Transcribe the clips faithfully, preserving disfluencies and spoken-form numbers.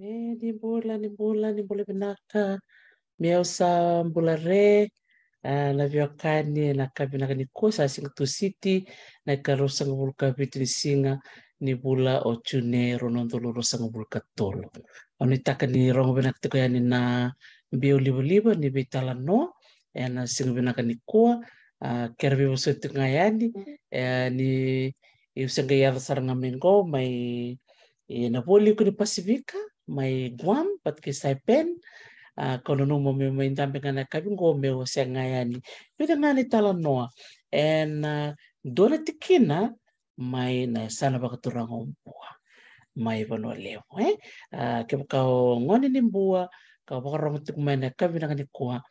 E, ni bula, ni bula, ni bula vinaka. Meu sa bula re, a, na veiwekani, na ka vinaka nikua sa siga Tusiti, na ikaruasagavulu ka vitu ni siga ni vula o June, rua na udolu ruasagavulu ka tolu. Au nuitaka ni rogo vinaka tiko yani na biau livaliva ni veitalanoa ena siga vinaka nikua. A, kera veivosoti tiko ga yani, e, ni, au se qai yaco sara ga mai qo, mai, e, na vualiku ni Pasifika, mai Guam vata kei Saipan. A, kau nanuma meu mai dabe ga na yakavi qo meu sega ga yani. Vica ga na italanoa ena, a, dua na tikina mai na yasana vakaturaga o Bua mai Vanua Levu, e? A, kevaka o gone ni Bua ka vakarogo tiko mai na yakavi vinaka nikua,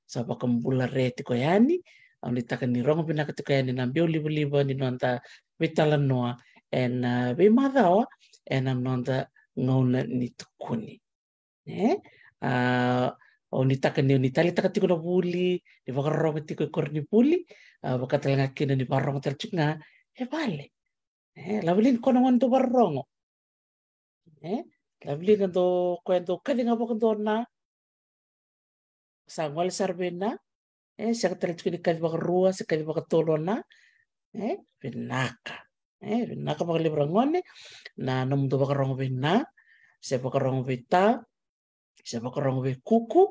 sa vakabula re tiko yani. Au nuitaka ni rogo vinaka tiko yani na biau livaliva ni noda veitalanoa ena, a, veimacawa ena noda gauna ni tukuni. E? A, au nuitaka ni, ni taleitaka tiko na vuli, ni vakarorogo tiko i koronivuli, a, vaka tale ga kina ni vakarorogo tale tiko ga e vale. E, lavelagi ko na gone dau vakarorogo. E, lavelagi dau, koya dau kaci ga vakadua na, sa gole sara vei na, e, sega tale tiko ni kaci vakarua se kaci vakatolu na. E, vinaka. E, vinaka vakalevu ra gone na nomudou vakarogo vei na, se vakarogo vei ta, se vakarogo vei kuku.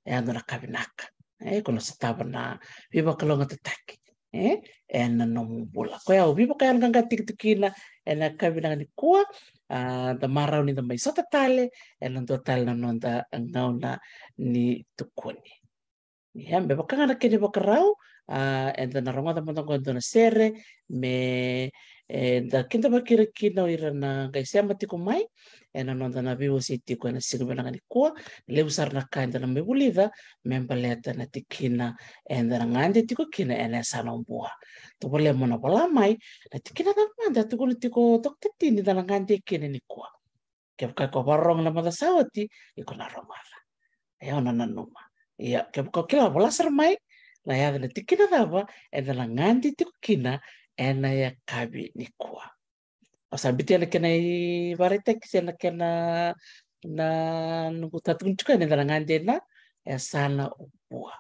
E, a dua na ka vinaka. E, ko na sotava na veivakalougatataki, e, ena nomu bula. Koya au veivakayaloqaqataki tiko kina ena yakavi vinaka nikua. A, da marau ni da mai sota tale ena dua tale na noda gauna ni tukuni. Ia, me vaka ga na kena ivakarau, a, eda na rogoca mada qo e dua na sere me, e, da kidavaki ira kina o ira na qai sema tiko mai ena noda na veiwasei tiko ena siga vinaka nikua. Levu sara na ka eda na mai vulica me baleta na tikina eda na gade tiko kina ena yasana o Bua. Tovolea mo na vola mai na tikina cava mada e tukuna tiko o Dokta Tini da na gade kina nikua. Kevaka ko vakarorogo na macawa sa oti, iko na rogoca. E, o na nanuma. Ia, kevaka o kila, vola sara mai na yaca na tikina cava eda na gade tiko kina ena yakavi nikua. Au sa biuta na kena ivakaraitaki se na kena, na noqu tukuna tiko yani eda na gade ena yasana o Bua.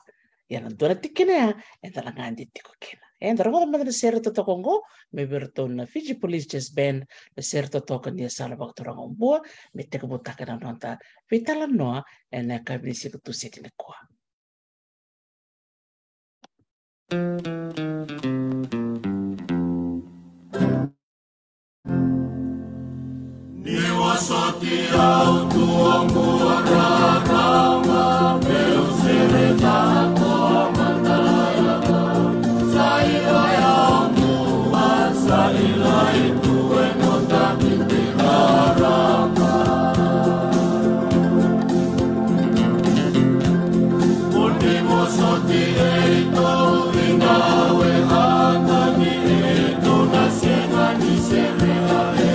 Ia na dua na tikina ya eda na gade tiko kina. Eda rogoca mada na sere totoka oqo mai vei iratou na Fiji Police Jazz Band, na sere totoka ni yasana vakaturaga o Bua, me tekivutaka na noda veitalanoa ena yakavi ni siga Tusiti nikua. Ni vosoti au tu oqo rarama, meu sereka ko a mataiaca. Sa i koya o Bua, sa i lai tu e noda viti rarama. Mo ni vosoti e i tou i na we a tani e i tou na sega ni sere a e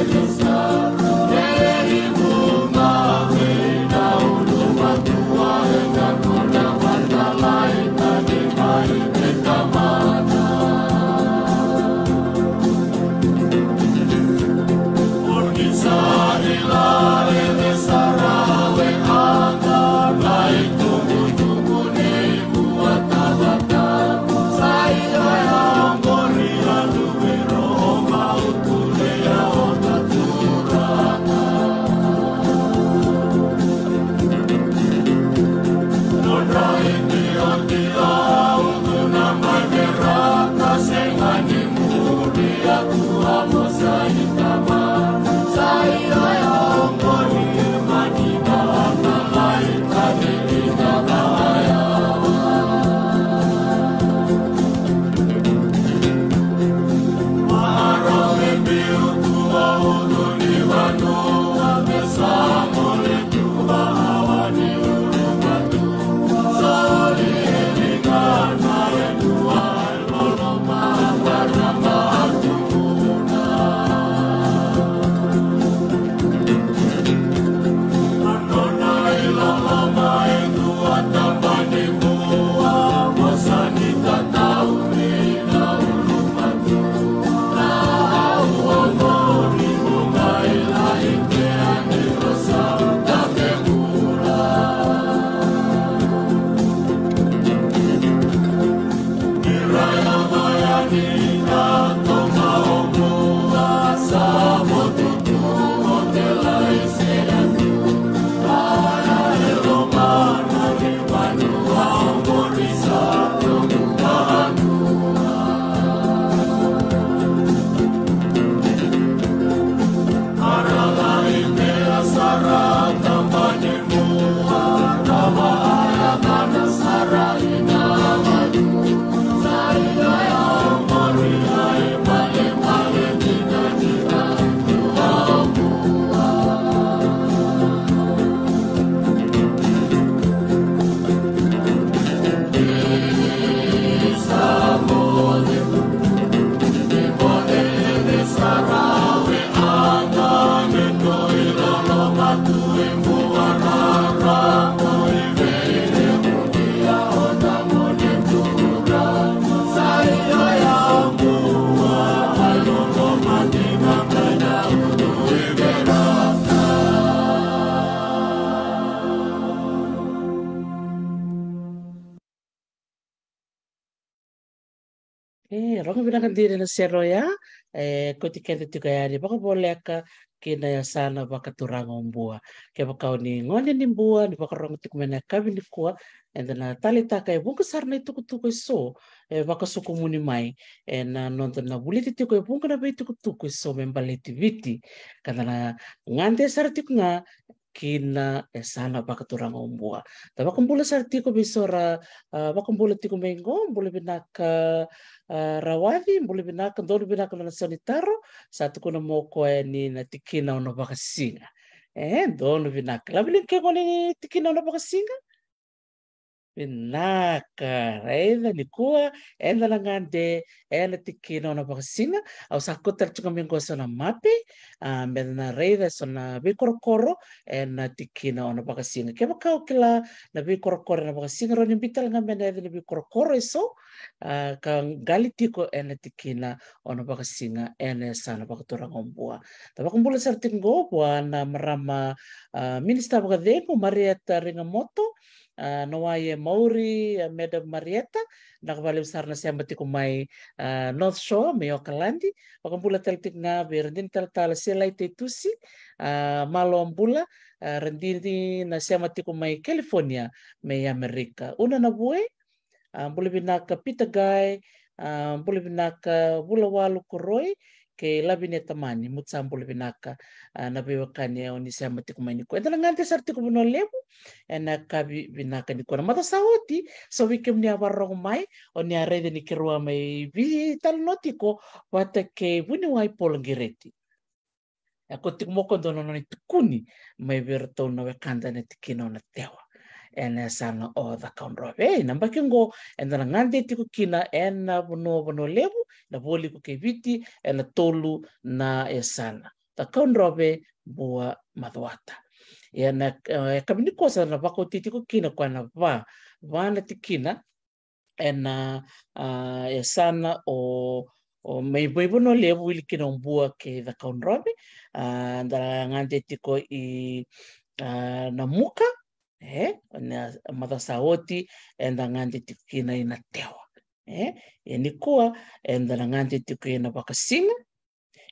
E rogo vinaka dina na sere oya. E kauti keda tiko yani vakavoleka ki na yasana vakaturaga o Bua. Kevaka o ni gone ni Bua, ni vakarogo tiko mai na yakavi nikua, eda na taleitaka e vuqa sara na itukutuku eso e vakasokumuni mai ena noda na vulici tiko e vuqa na veitukutuku eso me baleti Viti. Ka da na gade sara tiko ga ki na yasana vakaturaga o Bua. Da vakabula sara tiko vei so ra, a, vakabula tiko mai qo, bula vinaka, a, Rawaci, bula vinaka, donu vinaka nona sau ni taro. Sa tukuna mai o koya ni na tikina o na vakasiga. E donu vinaka. Laveliga, ke gone ni tikina o na vakasiga? Vinaka. Raica nikua eda na gade ena tikina o na vakasiga. Au sa kauta tale tiko ga mai qo eso na mape, a, meda na raica eso na veikorokoro ena tikina o na vakasiga. Kevaka o kila na veikorokoro ena vakasiga, rawa ni biuta tale ga mai na yaca ni veikorokoro eso, a, ka qali tiko ena tikina o na vakasiga ena yasana vakaturaga o Bua. Da vakabula sara tiko qo vua na marama, a, minisita vakacegu, Marieta Rigamoto, a, na wai e mauri, a, Madam Marieta, vinaka vakalevu sara na sema tiko mai, a, North Shore mai Okaladi. Vakabula tale tiko ga vei Radini Talatala Selai Tetusi, a, malo bula, a, Radini na sema tiko mai California mai Amerika. Una na Vue, a, bula vinaka Peter Guy, a, bula vinaka Vulawalu Koroi, kei Lavinia Tamani, muca bula vinaka, a, na veiwekani o ni sema tiko mai nikua. Eda na gade sara tiko Vanua Levu ena yakavi vinaka nikua. Na macawa sa oti, so vei kemuni a vakarogo mai, o ni a raica ni keirau a mai veitalanoa tiko vata kei vuniwai Paula Qireti. E kauta tiko mai o koya e dua na nona itukuni mai vei iratou na wekada ena tikina o Natewa ena yasana o Cakaudrove. E, na yabaki qo eda na gade tiko kina ena vanua o Vanua Levu, na vualiku kei Viti, ena tolu na yasana: Cakaudrove, Bua, Macuata. Ia na, e, yakavi nikua sa na vakaoti tiko kina o koya na va, va na tikina ena, a, yasana o, o mai, mai Vanua Levu, wili kina o Bua kei Cakaudrove. A, da gade tiko i, a, Namuka, e, na macawa sa oti eda gade tiko kina i Natewa. E, ia nikua eda na gade tiko i Navakasiga.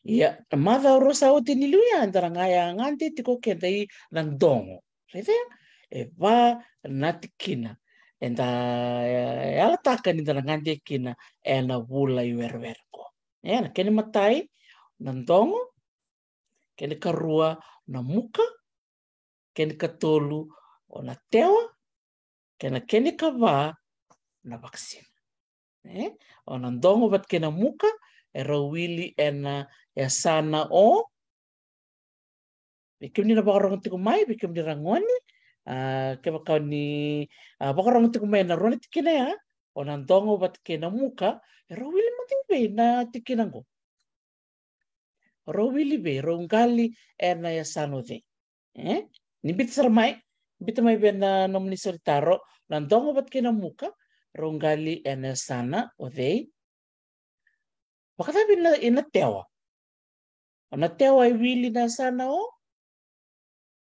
Ia, na macawa rua sa oti ni liu ya, eda na qai gade tiko keda i Nadogo. Raica ya, e va na tikina eda, e, yalataka ni da na gade kina ena vula i werewere qo. E, na kena imatai, Nadogo, kena ikarua, Namuka, kena ikatolu, o Natewa, kei na kena ikava, Navakasiga. E, o Nadogo vata kei Namuka, e rau wili ena yasana o, vei kemuni na vakarogo tiko mai, vei kemuni ra gone, a, kevaka o ni, a, vakarogo tiko mai ena rua na tikina ya, o Nadogo vata kei Namuka, e rau wili mada i vei na tikina qo? Rau wili vei, rau qali ena yasana o cei? E? Ni biuta sara mai, biuta mai vei na nomuni sau ni taro, Nadogo vata kei Namuka, rau qali ena yasana o cei? Vakacava i Na, i Natewa? O Natewa e wili na yasana o?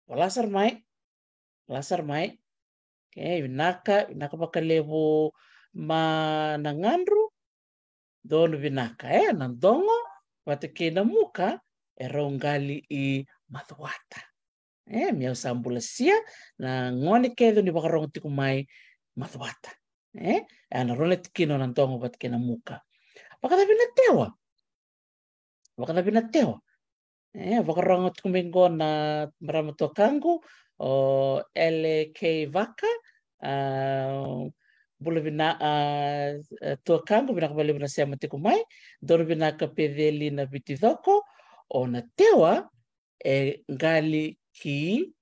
Vola sara mai. Vola sara mai. Okei, vinaka, vinaka vakalevu ma na gadru. Donu vinaka, e, Nadogo vata kei Namuka, e rau qali i Macuata. E, meu sa bula sia na gone kece ni vakarogo tiko mai Macuata. E, e na rua na tikina o Nadogo vata kei Namuka. Vakacava i Natewa? Vakacava i Natewa? E, vakarogo tiko mai qo na marama tuakaqu, o L K Vaka, a, bula vina, a, a, tuakaqu, vinaka vakalevu na sema tiko mai. Donu vinaka Peceli na Viti Coko, o Natewa e qali ki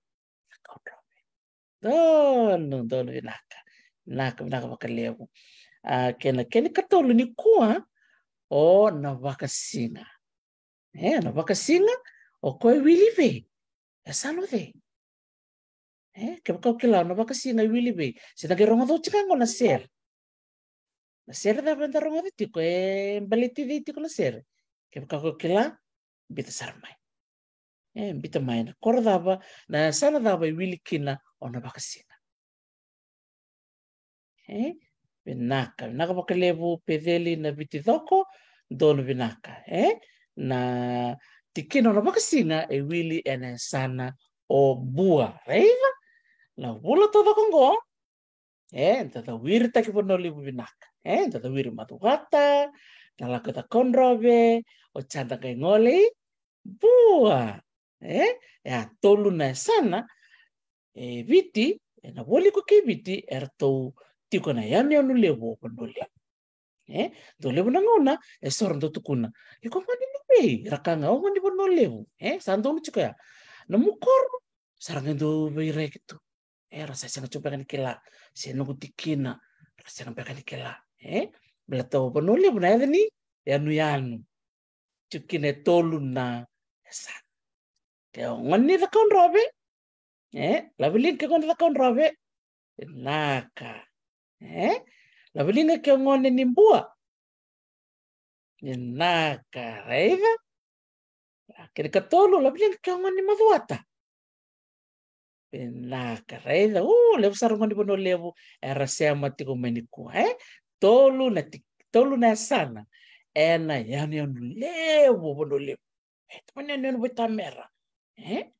Cakaudrove. Donu, donu vinaka. Vinaka, vinaka vakalevu. A, kena, kena ikatolu nikua, o Navakasiga. E, Navakasiga, o koya e wili vei? Yasana o cei? E, kevaka o kila, o Navakasiga e wili vei? Se da qai rogoca oti ga qo na sere. Na sere cava eda rogoca tiko, e baleti cei tiko na sere? Kevaka o kila, biuta sara mai. E, biuta mai na koro cava, na yasana cava e wili kina o Navakasiga. E? Vinaka, vinaka vakalevu Peceli na Viti Coko, donu vinaka, e? Na tikina o na vakasiga e wili ena yasana o Bua, raica? Na vula taucoko oqo, e, da cawiritaki Vanua Levu vinaka, e, da cawiri Macuata, da lako i Cakaudrove, o Jada qai gole i Bua, e, e a tolu na yasana, e Viti, ena vualiku kei Viti, eratou tiko na yanuyanu levu o Vanua Levu. E, dau levu na gauna, e so ra dau tukuna. Iko gone ni vei, ra kaya ga, o gone ni Vanua Levu. E, sa donu tiko ya. Na nomu koro, sa ra qai dau veiraiki tu. E, ra sa sega tiko beka ni kila. Se noqu tikina, ra sega beka ni kila. E, baleta o Vanua Levu na yaca ni yanuyanu. Tiko kina e tolu na yasana. Ke o gone ni Cakaudrove, e, laveliga ke o gone ni Cakaudrove, vinaka. E, laveliga ke o gone ni Bua, vinaka, raica. Kena ikatolu, laveliga ke o gone ni Macuata, vinaka, raica. U, levu sara gone ni Vanua Levu era sema tiko mai nikua, e? Tolu na ti-, tolu na yasana ena yanuyanu levu o Vanua Levu. E, tama na yanuyanu vaitamera, e?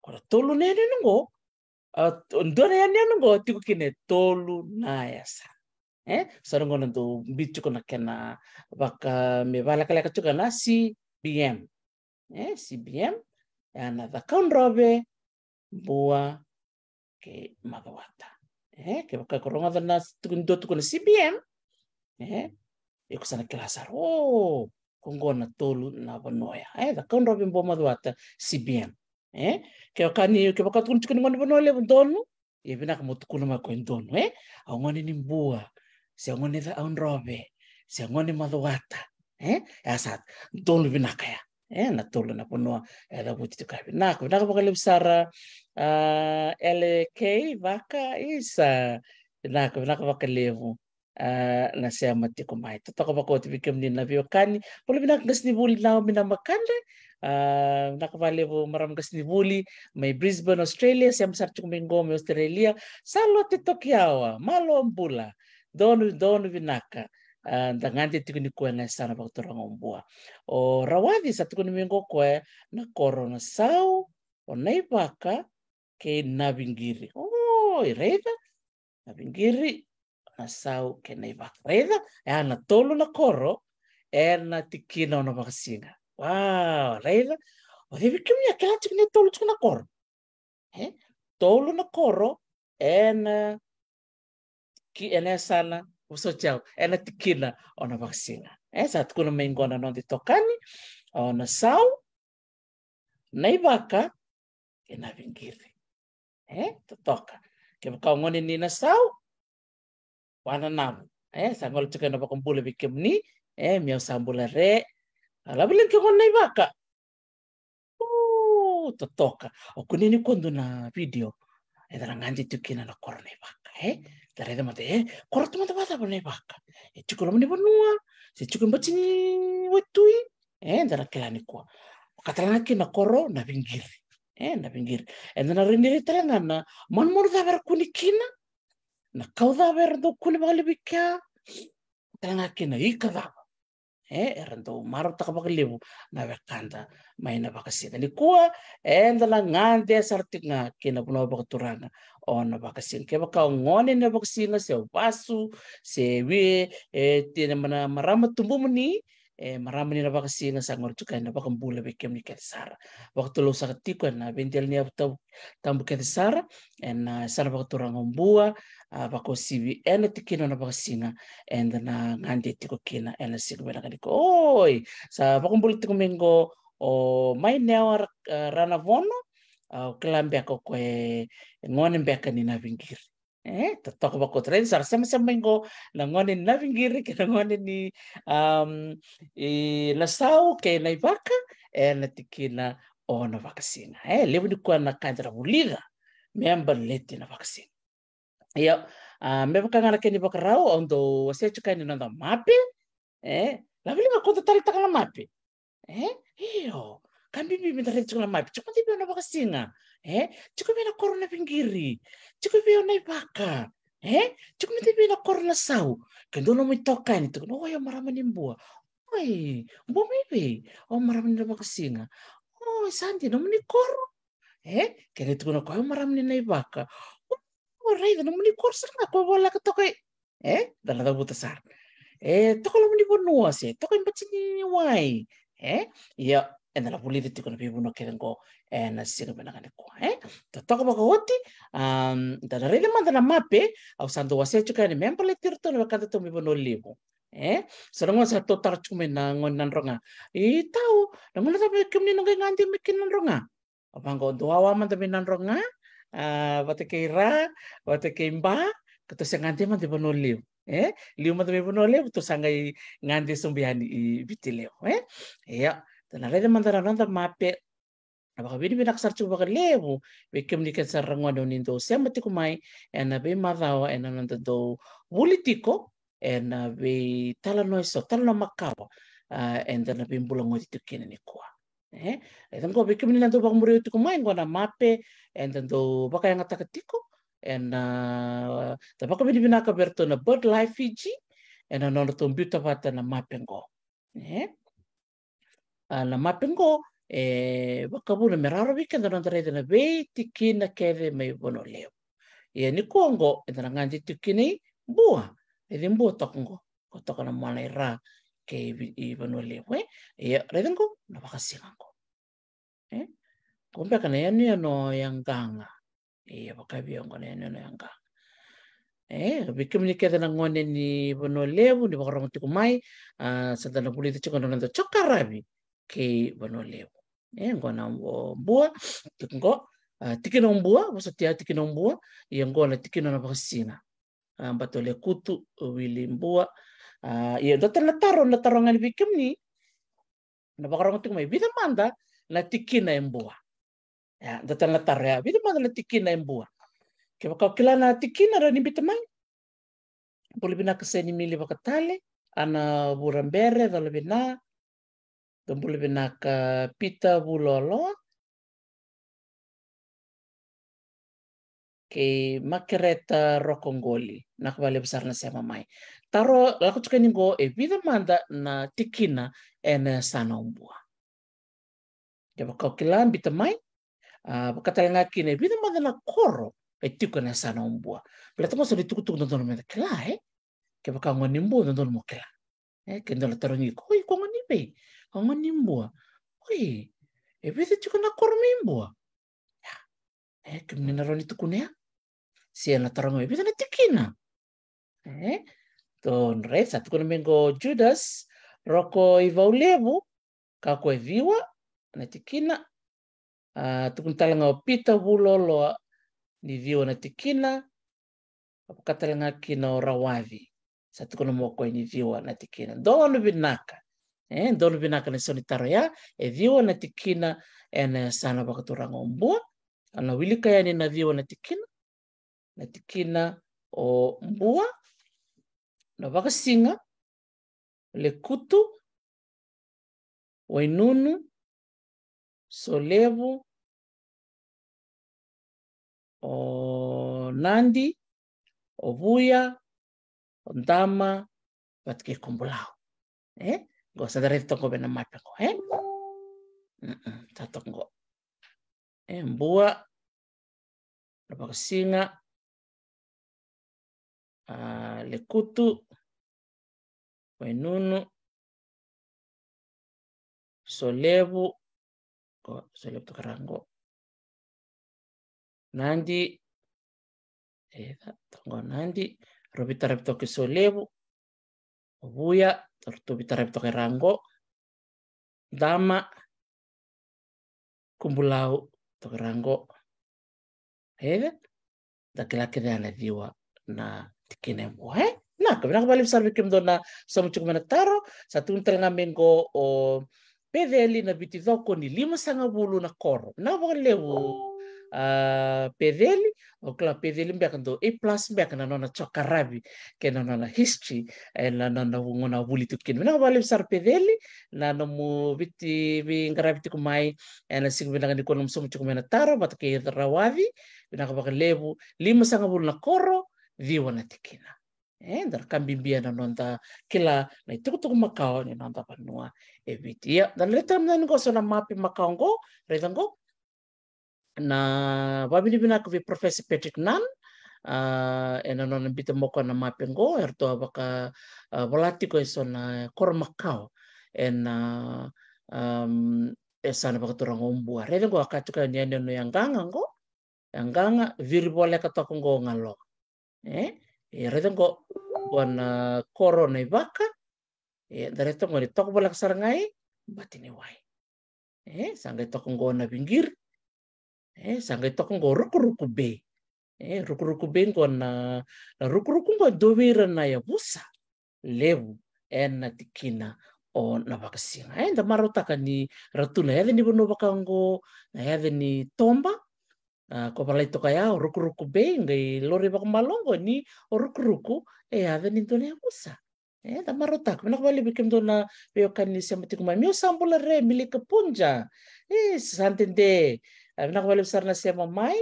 Ko na tolu na yanuyanu qo, a, dua na yanuyanu qo tiko kina e tolu na yasana. E, sa ra qo na dau biu tiko na kena vaka me vakalekaleka tiko na C B M. E, C B M, e a na Cakaudrove, Bua kei Macuata. E, kevaka ko rogoca na tuku, dua tuku na C B M, e, iko sa na kila sara, o, ko qo na tolu na vanua ya. E, Cakaudrove, Bua, Macuata, C B M. E, kevaka ni, kevaka tukuna tiko ni gone ni Vanua Levu donu, e vinaka mo tukuna mai ko e donu, e? Au gone ni Bua, se au gone ni Cakaudrove, se au gone ni Macuata, e? E a sa donu vinaka ya. E, na tolu na vanua e cavuti tiko ya. Vinaka, vinaka vakalevu sara, a, L K Vaka, isa. Vinaka, vinaka vakalevu. A, na sema tiko mai. Totoka vakaoti vei kemuni na veiwekani. Bula vinaka qasenivuli Naomi Namakadre. A, vinaka vakalevu marama qasenivuli mai Brisbane, Australia. Sema sara tiko mai qo mai Australia. Salote Tokiawa, malo bula. Donu, donu vinaka. A, da gade tiko nikua ena yasana vakaturaga o Bua. O Rawaci sa tukuni mai qo o koya na koro o Nasau, o Naivaka kei Naviqiri. Oi, raica. Naviqiri, Nasau kei Naivaka. Raica, e a na tolu na koro ena tikina o Navakasiga. Wow, raica. O cei vei kemuni a kila tiko ni tolu tiko na koro? E? Tolu na koro ena ki, ena yasana, vosoti au, ena tikina o Navakasiga. E, sa tukuna mai qo na noda itokani, o Nasau, Naivaka kei Naviqiri. E, totoka. Kevaka o gone ni Nasau, Wananavu. E, sa gole tiko ena vakabula vei kemuni. E, meu sa bula re. A, laveliga ke o gone ni Naivaka. U, totoka. O kunei ni koya dua na video. E, da na gade tiko kina na koro Naivaka, e? Da raica mada, e, koro tu mada vakacava Naivaka? E tiko loma ni vanua, se tiko e bati ni waitui? E, da na kila nikua. Vaka tale ga kina na koro Naviqiri. E, Naviqiri. Eda na rairai tale ga na manumanu cava era kune kina, na kau cava era dau kune vakalevu i kea, tale ga kina ika cava. E, era dau marautaka vakalevu na wekada mai Navakasiga. Nikua, eda na gade sara tiko ga kina vanua vakaturaga o Navakasiga. Kevaka o gone ni Navakasiga, se o vasu, se we, e, tina mana marama tubumuni, e, marama ni Navakasiga, sa gole tiko ena vakabula vei kemuni kece sara. Vakatulou saka tiko ena veidela ni yavu tabu, tabu kece sara, ena, a, yasana vakaturaga o Bua, a, vakauasivi ena tikina o Navakasiga, eda na gade tiko kina ena siga vinaka nikua. Oi, sa vakabula tiko mai qo o Mainewa Ra-, a, Ranavono, a, au kila beka o koya e gone beka ni Naviqiri. E, totoka vakaoti. Raica sara, semasema mai qo na gone ni Naviqiri kei na gone ni, am, i Nasau kei Naivaka, ena tikina o Navakasiga. E, levu nikua na ka eda na vulica me baleti Navakasiga. Io, a, me vaka ga na kena ivakarau, au dau wasea tiko yani na noda mape. E, laveliga ko dau taleitaka na mape. E, io, ka bibi meda raica tiko na mape. Tiko mada vei o Navakasiga. E, tiko vei na koro Naviqiri. Tiko vei o Naivaka. E tiko mai vei na koro na sau, ke dua nomu itokani tukuna, oi, o marama ni Bua. Oi, Bua mai vei? O marama ni Vakasiga. Oi, sa dina nomuni koro? E kena tukuna o koya, o marama ni Naivaka. O, raica, nomuni koro sara ga, ko voleka toka i, e da na cavuta sara. E toka loma ni vanua se toka i bati ni wai. E ia, eda na vulica tiko na veivanua kece qo ena siga vinaka nikua. E totoka vakaoti. Um, da na raica mada na mape au sa dau wasea tiko yani me baleti iratou na wekada tou mai Vanua Levu. E so na gauna sa totara tiko mai na gone Nadroga. I tau, na gauna cava kemuni na qai gade mai kina Nadroga? Vaqo, dou wawa mada mai Nadroga, a, vata kei Ra, vata kei Ba, ka tou se gade mada i Vanua Levu. E liu mada mai Vanua Levu tou sa qai gade sobu yani i Viti Levu. E ia, da na raica mada na noda mape. Na vakavinavinaka sara tiko vakalevu vei kemuni kece sara na gone o ni dou sema tiko mai ena veimacawa ena noda dou vuli tiko ena veitalanoa eso, talanoa makawa, a, eda na veibulagoci tiko kina nikua. E raica qo, vei kemuni na dau vakamuria tiko mai, qo na mape eda dau vakayagataka tiko. Eda vakavinavinaka vei iratou na BirdLife Fiji ena nodratou biuta vata na mape qo. E a, na mape qo e vakavuna me rawa vei keda na noda raica na veitikina kece mai Vanua Levu. Ia nikua qo eda na gade tiko kina i Bua. Raica i Bua toka qo, ko toka na mona i Ra kei i Vanua Levu. E ia, raica qo na Vakasiga qo. E ko beka na yanuyanu o Yaqaqa. Ia, vakaevei qo na yanuyanu o Yaqaqa? E vei kemuni kece na gone ni Vanua Levu ni vakarorogo tiko mai, a, sa da na vulica tiko na noda jokaravi kei Vanua Levu. E qo na Bua, tiko qo, a, tikina o Bua, vosoti au, tikina o Bua. Ia qo na tikina na Vakasiga. A, bato lekutu, wili Bua. A, ia, dua tale na taro na taroga yani vei kemuni na vakarorogo tiko mai, vica mada na tikina e Bua? Ia, dua tale na taro ya, vica mada na tikina e Bua? Kevaka o kila na tikina, rawa ni biuta mai. Bula vinaka Seni Mili Vakatale, Ana Vurabere, cola vina. Dou bula vinaka Pita Vuloloa kei Makereta Rokoqoli. Vinaka vakalevu sara na sema mai. Taro lako tiko yani qo, e vica mada na tikina ena yasana o Bua? Kevaka o kila, biuta mai. A, vaka tale ga kina, e vica mada na koro e tiko ena yasana o Bua? Baleta qo so na itukutuku dodonu meda kila, e? Kevaka o gone ni Bua, dodonu mo kila. E ke dua na tarogi iko, oi, ko gone ni vei? Ko gone ni Bua. Oi, e vica tiko na koro mai Bua? Ia, e kemuni na rawa ni tukuna ya. Se na tarogi mai, e vica na tikina? E donu, raica, sa tukuna mai qo o Judas Roko i Vaulevu, ka ko e ciwa na tikina. A, tukuna tale ga o Pita Vuloloa ni ciwa na tikina. Vaka tale ga kina o Rawaci, sa tukuna mai o koya ni ciwa na tikina. Donu vinaka. E donu vinaka na sau ni taro ya, e ciwa na tikina ena yasana vakaturaga o Bua. Au na wilika yani na ciwa na tikina. Na tikina o Bua, na Vakasiga, Lekutu, Wainunu, Solevu, o Nadi, o Vuya, o Dama, vata kei Kobulau. E qo sa da raica toka qo vei na mape qo, e? Mm-mm, sa toka qo. E Bua, na Vakasiga, a, Lekutu, Wainunu, Solevu, ko Solevu toka ra qo. Nadi, e, toka qo Nadi, rau veitaravi toka i Solevu. O Vuya, rau veitaravi toka i ra qo. Dama, Kobulau toka i ra qo. E da kila kece ya na ciwa na tikina e Bua, e? Vinaka, vinaka vakalevu sara vei kemudou na sauma tiko mai na taro. Sa tukuni tale ga mai qo o Peceli na Viti Coko ni limasagavulu na koro. Vinaka vakalevu, a, Peceli. Au kila o Peceli beka dau A plus beka na nona jokaravi kei na nona history ena nona gauna a vuli tu kina. Vinaka vakalevu sara Peceli na nomu viti veiqaravi tiko mai ena siga vinaka nikua, nomu sauma tiko mai na taro vata kei Rawaci. Vinaka vakalevu. Limasagavulu na koro, ciwa na tikina. E, da na ka bibi ena noda kila na itukutuku makawa ni noda vanua e Viti. Ia, da na raica mada ni qo so na mape makawa qo, raica qo. Na vakavinavinaka vei Professor Patrick Nunn, a, ena nona biuta mai o koya na mape qo, eratou a vaka, a, vola tiko e so na koro makawa ena, am, e sa na vakaturaga o Bua. Raica qo a kaya tiko ni yanuyanu ya qaqa qo, ya qaqa, viri voleka toka qo o Galoa. E, e raica qo, qo na koro na ivaka, e, da raica qo ni toka voleka sara ga i Batiniwai. E, sa qai toka qo Naviqiri. E, sa qai toka qo Rukuruku Bay. E, Rukuruku Bay qo na, na rukuruku qo e dua vei ira na yavusa levu ena tikina o Navakasiga. E, da marautaka ni ra tu na yaca ni vanua vaka qo, na yaca ni toba. A, ko volai toka ya o Rukuruku Bay, qai laurai vakamalua qo ni o Rukuruku e yaca ni dua na yavusa. E, da marautaka. Vinaka vakalevu vei kemudou na veiwekani ni sema tiko mai. Meu sa bula re, Milika Punja. E, sa dede. A, vinaka vakalevu sara na sema mai.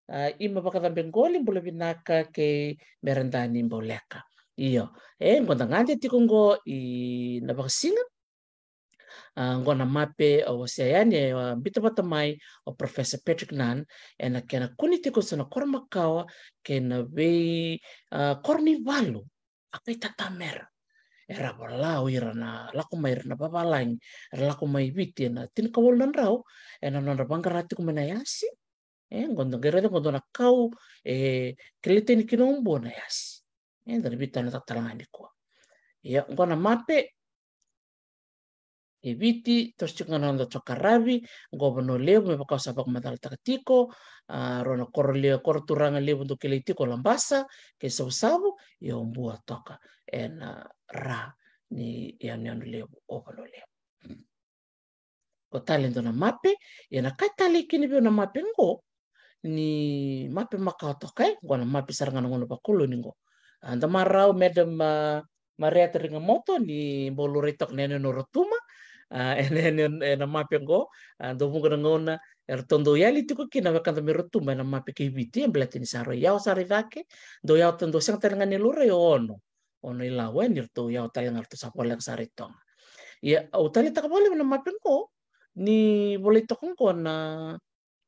A, Ima Vakacabe Qoli, bula vinaka kei Meredani Bauleka. Io. E, qo da gade tiko qo i Navakasiga. A, qo na mape, a, wasea yani, a, biuta vata mai o Professor Patrick Nunn, ena kena kune tiko so na koro makawa kei na vei, a, koro ni valu a kai tatamera. Era vola o ira na lako mai, ira na vavalagi, era lako mai Viti ena tinikawalu na drau, ena nodra vaqara tiko mai na yasi. E, qo da qai raica qo dua na kau e kilai tani kina o Bua na yasi. E, da na veitalanoataka tale ga nikua. Ia, qo na mape e Viti, toso tiko ga na noda Tokaravi, qo Vanua Levu, me vaka au sa vakamacalataka tiko, a, rua na koro levu, koro turaga levu dau kilai tiko o Labasa kei Savusavu, ia o Bua toka ena ra ni yanuyanu levu o Vanua Levu. Qo tale e dua na mape, ia na ka e talei kina vei au na mape qo, ni mape makawa toka, e, qo na mape sara ga na gauna vakoloni qo. A, da marau, Madam, a, Marieta Rigamoto, ni bau laurai toka na yanuyanu o Rotuma, a, ena, ena, ena mape qo, a, dau vuqa na gauna eratou dau yali tiko kina na wekada mai Rotuma ena mape kei Viti, e baleta ni sa rui yawa sara i cake, dau yawa, dau sega tale ga ni laurai o Ono. Ono i Lau, e, ni ratou yawa tale ga, ratou sa voleka sara i Toga. Ia, au taleitaka vakalevu na mape qo, ni volai toka qo na,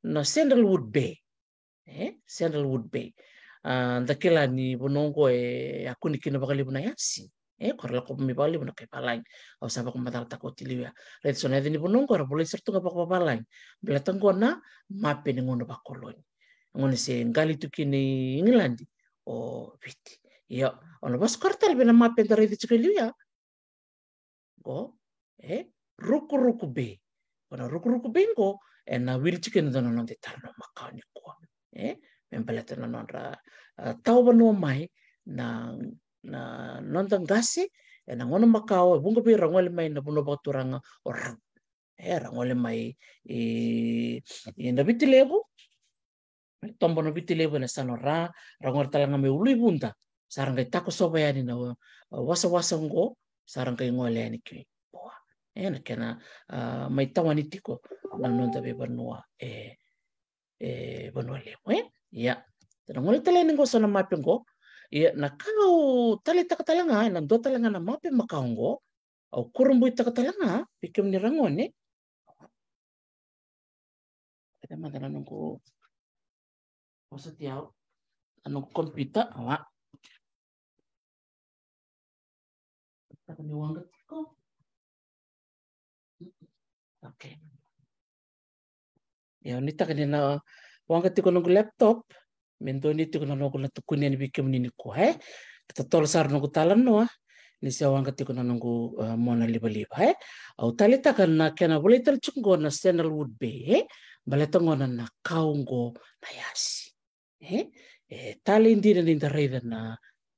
na Sandalwood Bay. E, Sandalwood Bay. A, da kila ni vanua qo e a kune kina vakalevu na yasi. E, ko ra lako mai vakalevu na kai valagi. Au sa vakamacalataka oti liu ya. Raica so na yaca ni vanua qo, era volai sara tu ga vakavavalagi. Baleta qo na mape ni gauna vakoloni. Gauna se qali tu kina i Igiladi o Viti. Ia, au na vosa koya tale vei na mape da raica tiko e liu ya. Qo, e, Rukuruku Bay. Qo na Rukuruku Bay qo, ena wili tiko kina e dua na noda italanoa makawa nikua. E, me baleta na nodra, a, tawa vanua mai na, na noda qase, ena gauna makawa, e vuqa vei ira ra gole mai na vanua vakaturaga o Rau. E, ra gole mai i, i Navitilevu, toba o Navitilevu ena yasana o Ra, ra gole tale ga mai Uluivuda, sa ra qai takosova yani na, a, wasawasa qo, sa ra qai gole yani ki Bua. E, na kena, a, mai tawani tiko na noda veivanua e, e Vanua Levu, e? Ia, da na gole tale yani qo so na mape qo. Ia, na ka au taleitaka tale ga, ena dua tale ga na mape makawa qo, au kurabuitaka tale ga vei kemuni ragone. Raica mada na noqu, vosoti au, na noqu computer, awa. Taka ni waqa tiko. Okay. Ia, nuitaka ni na waqa tiko noqu laptop, me dua ni tiko na noqu na tukuni yani vei kemuni nikua, e? Ka totolo sara noqu talanoa, ni se waqa tiko na noqu, e, mona livaliva, e? Au taleitaka na kena volai tale tiko qo na Sandalwood Bay, e? Baleta qo na, na kau qo na yasi. E, e talei dina ni da raica na,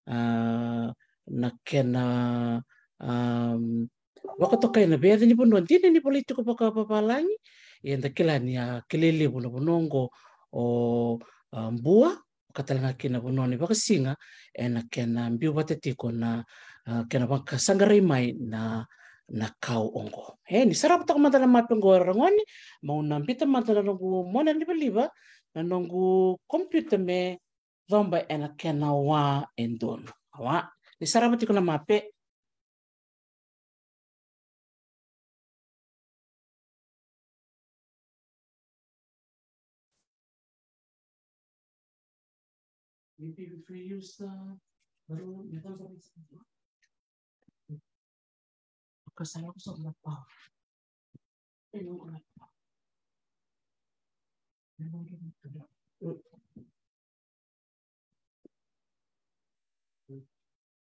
a, na kena, am, vakatokai na veiyaca ni vanua dina ni volai tiko vakavavalagi. Ia da kila ni a kilai levu na vanua oqo o, a, Bua, vaka tale ga kina vanua ni Vakasiga, ena kena biu vata tiko na, a, kena vakasaqarai mai na, na kau oqo. E, ni sarava toka mada na mape oqo, ragone, meu na biuta mada na noqu mona livaliva, na noqu computer me coba ena kena wa e donu. Awa, ni sarava tiko na mape. Maybe if we use the, the room, you don't have to. Because I also have power.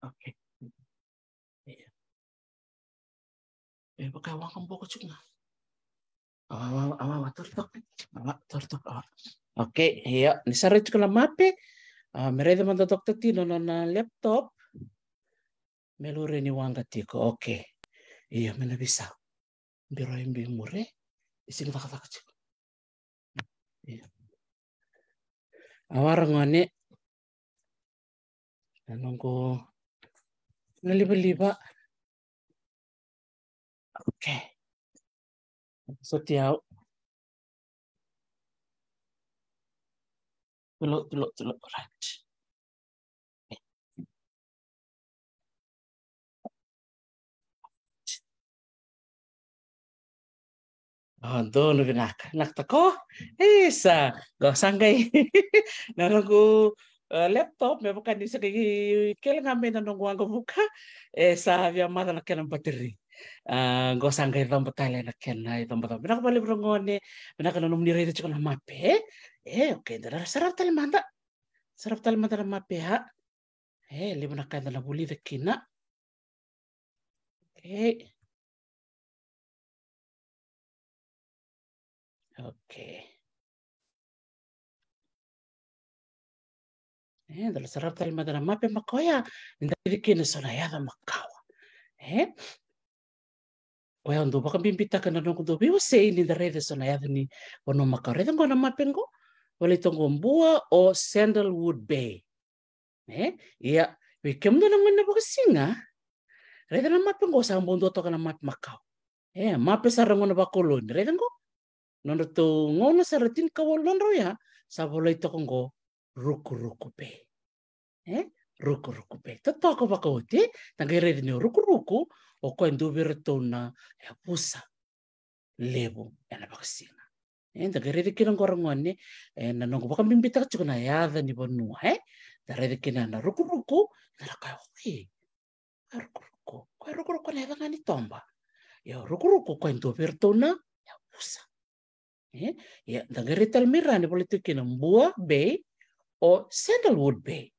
Okay. Ia. E vaka e waqa boko tiko ga. Awa, awa, awa, awa, tori toka. Awa, tori toka, awa. Okay, ia, ni sa rai tiko na mape. A, me raica mada o Doctor Tino na nona laptop. Me laurai ni waqa tiko. Okay. Ia, me na veisau. Biro e bi muri. E sega ni cakacaka tiko. Ia. Awa ra gone. Na noqu na livaliva. Okay. Soti au. Tulo, tulo, tulo. Right. A, donu vinaka. Vinaka toka. Isa, qo sa qai na noqu, e, laptop, me vaka ni sa qai kele ga mai na noqu waqavuka. E sa via maca na kena battery. A, qo sa qai coba tale na kena icobacoba. Vinaka vakalevu ra gone, vinaka na nomuni raica tiko na mape. E, okay, da na sarava tale mada. Sarava tale mada na mape ya. E levu na ka eda na vulica kina. Okay. Okay. E, da na sarava tale mada na mape makawa ya, ni da raica kina eso na yaca makawa. E? Koya au dau vakabibitaka na noqu dau veiwasei ni da raica eso na yaca ni vanua makawa. Raica qo na mape qo, volai toka qo Bua o Sandalwood Bay. E? Ia, vei kemudou na gone na vakasiga, raica na mape qo sa bau dua toka na mape makawa. E, mape sara qo na vakoloni, raica qo. Nodratou gauna sara tinikawalu na drau ya, sa volai toka qo Rukuruku Bay. E? Rukuruku Bay. Totoka vakaoti, e? Da qai raica ni o Rukuruku, o koya e dua vei iratou na yavusa levu ena vakasiga. E, da qai raica kina qo ra gone, e, na noqu vakabibitaka tiko na yaca ni vanua, e? Da raica kina na Rukuruku, da na kaya, oi, koya Rukuruku, koya Rukuruku na yaca ga ni toba. Ia o Rukuruku, koya e dua vei iratou na yavusa. E? Ia, da qai rai tale mai ra ni volai tu kina Bua Bay o Sandalwood Bay.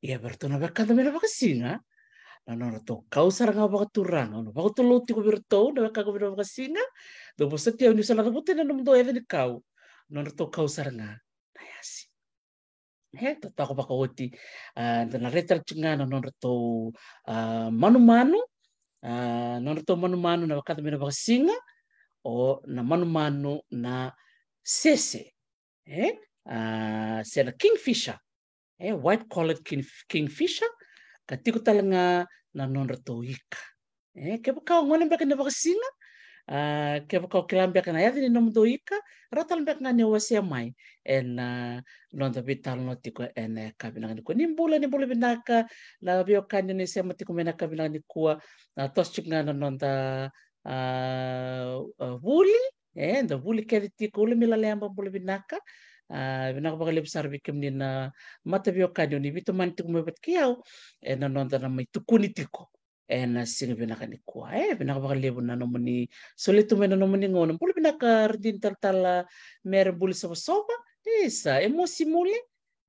Ia, vei iratou na wekada mai na vakasiga, na nodratou kau sara ga vakaturaga, na vakatulou tiko vei iratou na wekada mai na vakasiga, dou vosoti au niu sa na cavuta na nomudou yaca ni kau, na nodratou kau sara ga na yasi. E, totoka vakaoti, a, da na rai tale tiko ga na nodratou, a, manumanu, a, nodratou manumanu na wekada mai na vakasiga, o na manumanu na sese, e, a, se na kingfisher, e, white collared king, kingfisher, ka tiko tale ga na nodratou ika. E, kevaka o gone beka ni vakasiga, a, kevaka o kila beka na yaca ni nomudou ika, rawa tale beka ga ni o wasea mai ena, a, noda veitalanoa tiko ena yakavi vinaka nikua. Ni bula, ni bula vinaka na veiwekani ni sema tiko mai ena yakavi vinaka nikua. A, toso tiko ga na noda, a, a, vuli, e, da vuli kece tiko, Ulumilaleba, bula vinaka. A, vinaka vakalevu sara vei kemuni na mataveiwekani o ni veitomani tiko mai vata kei au ena noda na mai tukuni tiko ena siga vinaka nikua. E, vinaka vakalevu na nomuni solia tu mai na nomuni gauna. Bula vinaka Radini Talatala Mere Buli Sovasova. Isa, e mosi mule.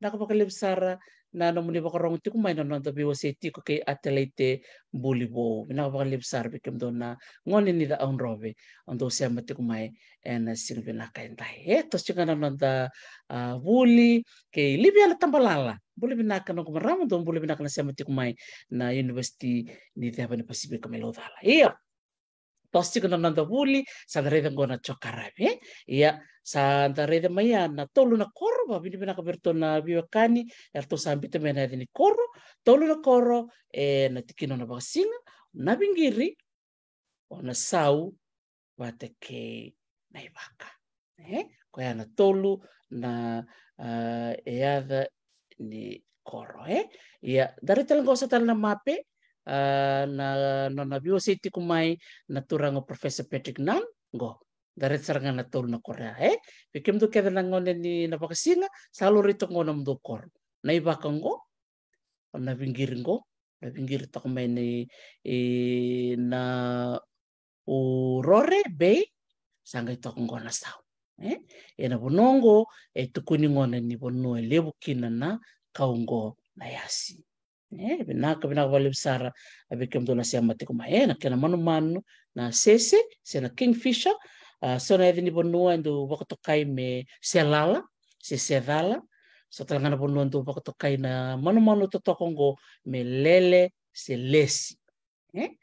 Vinaka vakalevu sara na nomuni vakarogo tiko mai na noda veiwasei tiko kei Atelaite Buli Vou. Vinaka vakalevu sara vei kemudou na gone ni Ca'audrove, o dou sema tiko mai ena siga vinaka edai. E, toso tiko ga na noda, a, vuli kei Liviana Tabalala. Bula vinaka noqu marama, dou bula vinaka na sema tiko mai na University ni Ceva ni Pasifika mai Laucala. Ia, toso tiko na noda vuli, sa da raica qo na jokaravi, e? Ia, sa da raica mai ya na tolu na koro, vakavinavinaka vei iratou na veiwekani, eratou sa biuta mai na yaca ni koro, tolu na koro, e, na tikina o Navakasiga, Naviqiri, o Nasau vata kei Naivaka. E? Koya na tolu na, a, e yaca ni koro, e? Ia, da raica tale qo sa tale na mape, a, na, na, na veiwasei tiko mai na turaga o Professor Patrick Nunn, qo. Da raica sara ga na tolu na koro ya, e? Vei kemudou kece na gone ni na vakasiga, sa laurai toka qo nomudou koro. Na ivaka qo, o na viqiri qo, na viqiri toka mai ni, e, na u rore, bei, sa qai toka qo na sau. E? E na vanua qo, e tukuni qo na ni vanua e levu kina na kau qo na yasi. E, vinaka, vinaka vakalevu sara, a, vei kemudou na sema tiko mai. E, na kena manumanu, na sese, se na kingfisher, a, so na yaca ni vanua e dau vakatokai me selala, se secala, so tale ga na vanua e dau vakatokai na manumanu totoka qo me lele, se lesi. E?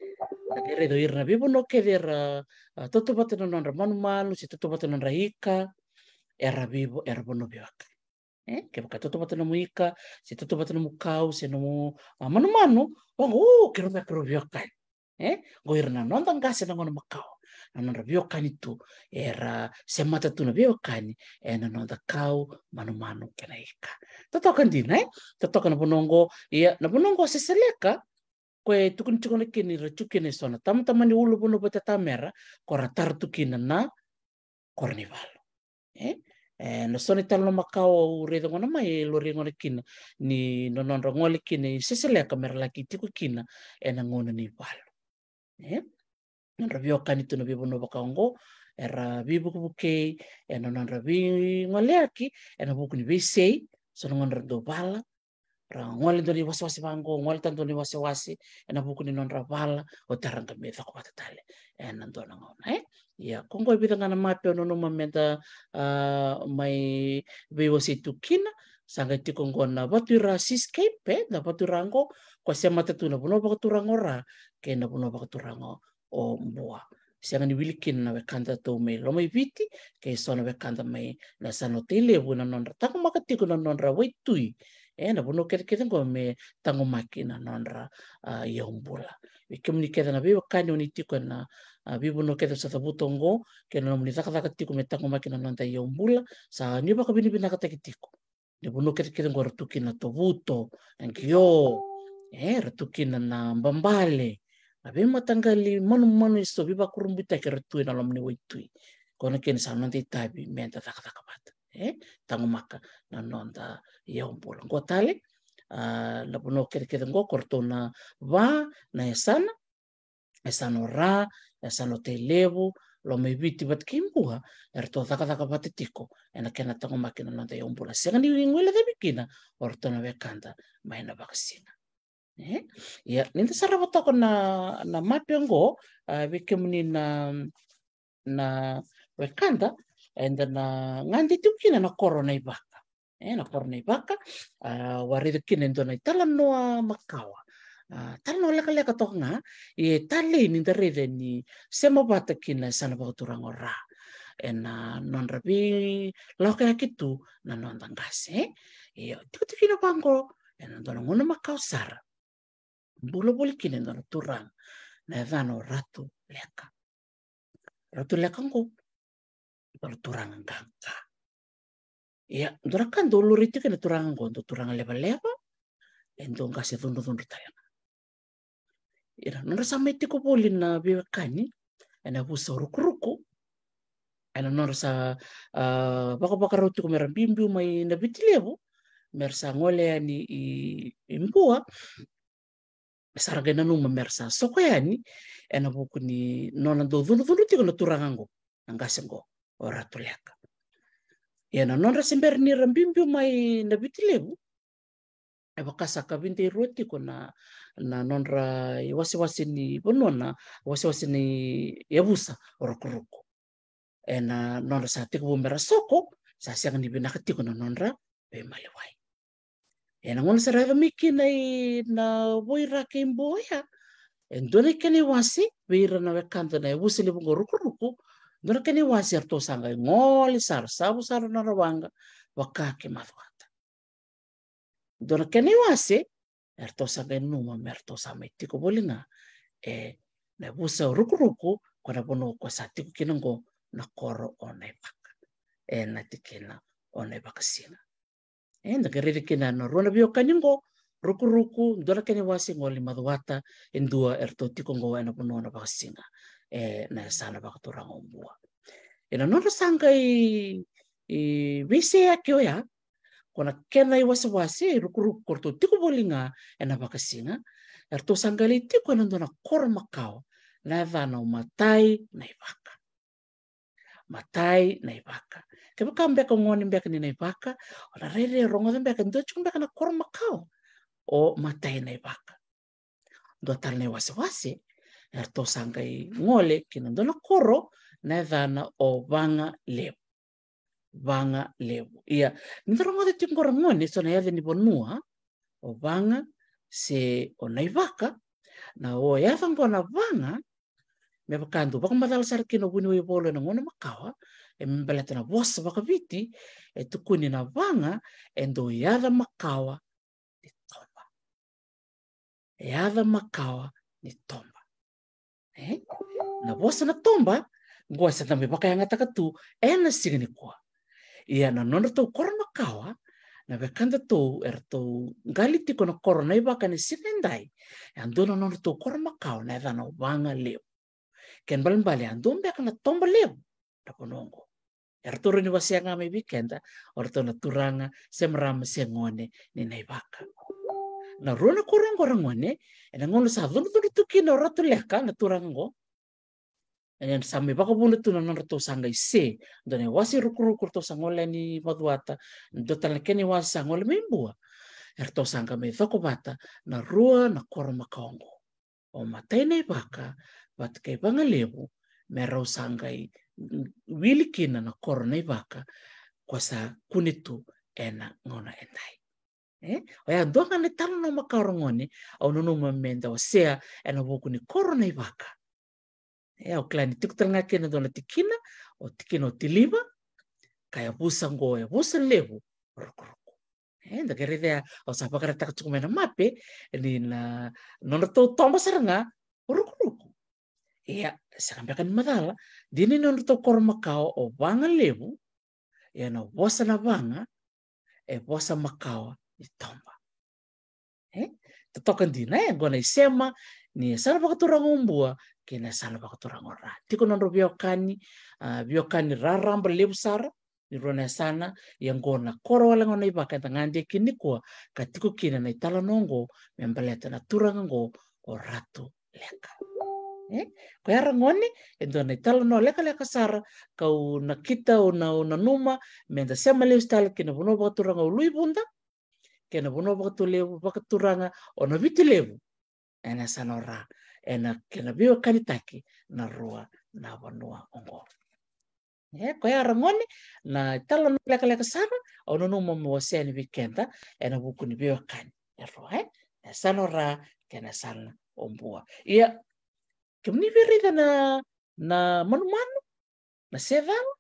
Da qai raica o ira na veivanua kece era, a, tautauvata na nodra manumanu, se tautauvata na nodra ika, era veivo-, era vanua veiwekani. E? Kevaka tautauvata nomu ika, se tautauvata nomu kau, se nomu, a, manumanu, vaqo, o, keirau, keirau veiwekani. E? Qo ira na noda qase na gauna makawa, na nodra veiwekani tu, era semata tu na veiwekani e na noda kau, manumanu kei na ika. Totoka dina, e? Totoka na vanua qo, ia, na vanua qo Seseleka, ko e tukuni tiko na kina ni ra tu kina e so na tamatama ni ulu vanua vata tamera, ko ra tara tu kina na koro ni valu. E? E, na so na italanoa makawa au raica gona mai, e laurai gona kina ni na nodra gole kina i Seseleka me ra laki tiko kina e na gauna ni valu. E? Nodra veiwekani tu na veivanua vaka oqo, era veivukevukei e na nodra veigoleyaki e na vuku ni veisei, so na gauna ra dau vala, ra gole dua na iwasewase vaqo, gole tale dua na iwasewase e na vuku ni nodra vala, oti ra qai mai coko vata tale e na dua na gauna, e? Ia, ko qo e vica ga na mape au nanuma me da, a, mai veiwasei tu kina, sa qai tiko qo na Vatuira Seascape, e, na Vatuira qo, ko semata tu na vanua vakaturaga o Ra kei na vanua vakaturaga o Bua. Sega ni wili kina na wekada tou mai Lomaiviti, kei so na wekada mai na yasana o Tailevu, na nodra taqomaka tiko na nodra waitui. E, na vanua kecekece qo me taqomaki na nodra, a, iyaubula. Vei kemuni kece na veiwekani o ni tiko e na, a, veivanua kece sa cavuta oqo, kei na nomuni cakacaka tiko me taqomaki na noda iyaubula, sa ni vakavinavinakataki tiko. Na vanua kecekece qo ra tu kina na Tovuto, na Qio, e, ra tu kina na Babale, na veimataqali manumanu e so veivakurabuitaki ra tu e na loma ni waitui. Ko na kena sa noda itavi me da cakacaka vata, e, taqomaka na noda iyaubula. Qo tale, a, na vanua kecekece qo ko ratou na va na yasana, yasana o Ra, yasana o Tailevu, Lomaiviti vata kei Bua, eratou cakacaka vata tiko e na kena taqomaki na noda iyaubula. Sega ni guilecavi kina o ratou na wekada mai na vakasina. E? Ia, ni da sarava toka na, na mape oqo, a, vei kemuni na, na wekada, eda na gade tiko kina na koro Naivaka. E, na koro Naivaka, a, au a raica kina e dua na italanoa makawa. A, talanoa lekaleka toka ga, ia e talei ni da raica ni sema vata kina e yasana vakaturaga o Ra e na nodra veilawakayaki tu na noda qase, e? Ia, tikotiko kina vaqo, e na dua na gauna makawa sara. Bula voli kina e dua na turaga, na yacana o Ratu Leka. Ratu Leka qo, dua na turaga qaqa. Ia, dua na ka dau laurai tiko kina na turaga qo, dua turaga levaleva, e dua qase cudrucudru tale ga. Ia, nodra sa mai tiko voli na veiwekani e na yavusa o Rukuruku, e na nodra sa, a, vakavakarau tiko me ra biubiu mai Navitilevu, me ra sa gole yani i, i Bua, sa ra qai nanuma me ra sa soko yani e na vuku ni nona dau cudrucudru tiko na turaga qo, na qase qo, o Ratu Leka. Ia, na nodra se bera ni ra biubiu mai Navitilevu, e vaka sa ka vidairua tiko na, na nodra iwasewase ni vanua, na iwasewase ni yavusa o Rukuruku. E na nodra sa tekivu me ra soko, sa sega ni vinaka tiko na nodra veimaliwai. E na gauna sa ra yaco mai kina i na Voira kei Bua ya, e dua na kena iwase vei ira na wekada na yavusa levu qo Rukuruku, dua na kena iwase eratou sa qai gole sara, savu sara na nodra waqa, vaka ki Macuata. Dua na kena iwase eratou sa qai nanuma me ratou sa mai tiko voli ga e na yavusa o Rukuruku, ko na vanua ko sa tiko kina qo na koro o Naivaka, e na tikina o Naivakasiga. E, da qai raica kina na rua na veiwekani qo, Rukuruku, dua na kena iwase gole i Macuata, e dua eratou tiko qo ena vanua na Vakasiga, e, na yasana vakaturaga o Bua. Ena nodra sa qai, e, veiseyaki oya, ko na kena iwasewase, Rukuruku ko ratou tiko voli ga ena Vakasiga, eratou sa qai lai tiko ena dua na koro makawa, na yacana o Matai Naivaka. Matai Naivaka. Kevaka beka o gone beka ni Naivaka, o na rairai rogoca beka, dua tiko beka na koro makawa o Matai Naivaka. Dua tale na iwasewase, eratou sa qai gole ki na dua na koro, na yacana o Vaga Levu. Vaga Levu. Ia, ni da rogoca tiko qo ra gone, so na yaca ni vanua, o Vaga se o Naivaka, na o yaca qo na Vaga, me vaka dau vakamacala sara kina o vuniwai Volo ena gauna makawa, e me baleta na vosa vakaviti, e tukuni na Vaga, e dau yaca makawa ni toba. E yaca makawa ni toba. E? Na vosa na toba, qo e sa da mai vakayagataka tu ena siga nikua. Ia na nodratou koro makawa, na wekadatou eratou qali tiko na koro Naivaka ena siga edai, e a dua na nodratou koro makawa na yacana o Vaga Levu. Kena ibalebale a dua beka na toba levu na vanua oqo. Eratou rawa ni wasea ga mai vei keda o ratou na turaga se marama se gone ni Naivaka. Na rua na koro oqo ra gone, ena gauna sa cudrucudru tu kina o Ratu Leka na turaga oqo, ena sa mai vakavuna tu na nodratou sa qai se, dua na iwase i Rukuruku ratou sa gole yani Macuata, dua tale na kena iwase sa gole mai Bua. Eratou sa qai mai coko vata na rua na koro makawa oqo, o Matai Naivaka vata kei Vaga Levu, me rau sa qai, mm, wili kina na koro Naivaka ko sa kune tu ena gauna edai. E? Oya dua ga na italanoa makawa ra gone au nanuma me da wasea ena vuku ni koro Naivaka. E, au kila ni tiko tale ga kina dua na tikina, o tikina o Tiliva, ka yavusa qo, yavusa levu o Rukuruku. E, da qai raica, au sa vakaraitaka tiko mai na mape, ni na nodratou toba sara ga o Rukuruku. Ia, sega beka ni macala, dina ni nodratou koro makawa o Vaga Levu, ia na vosa na Vaga, e vosa makawa ni toba. E? Totoka dina, e, qo na isema ni yasana vakaturaga o Bua kei na yasana vakaturaga o Ra. Tiko na nodrau veiwekani, a, veiwekani raraba levu sara ni rua na yasana, ia qo na koro wale ga o Naivaka eda gade kina nikua, ka tiko kina na italanoa oqo me baleta na turaga oqo o Ratu Leka. E? Koya ra gone, e dua na italanoa lekaleka sara, kau nakita, au na, au nanuma me da sema lesu tale ki na vanua vakaturaga o Luivuda, kei na vanua vakatulevu, vakaturaga o Navitilevu, ena yasana o Ra, ena kena veiwekanitaki na rua na vanua oqo. E, koya ra gone, na italanoa lekaleka sara au nanuma meu wasea yani vei keda ena vuku ni veiwekani e rua, e? Na yasana o Ra kei na yasana o Bua. Ia, kemuni via raica na, na manumanu, na secala,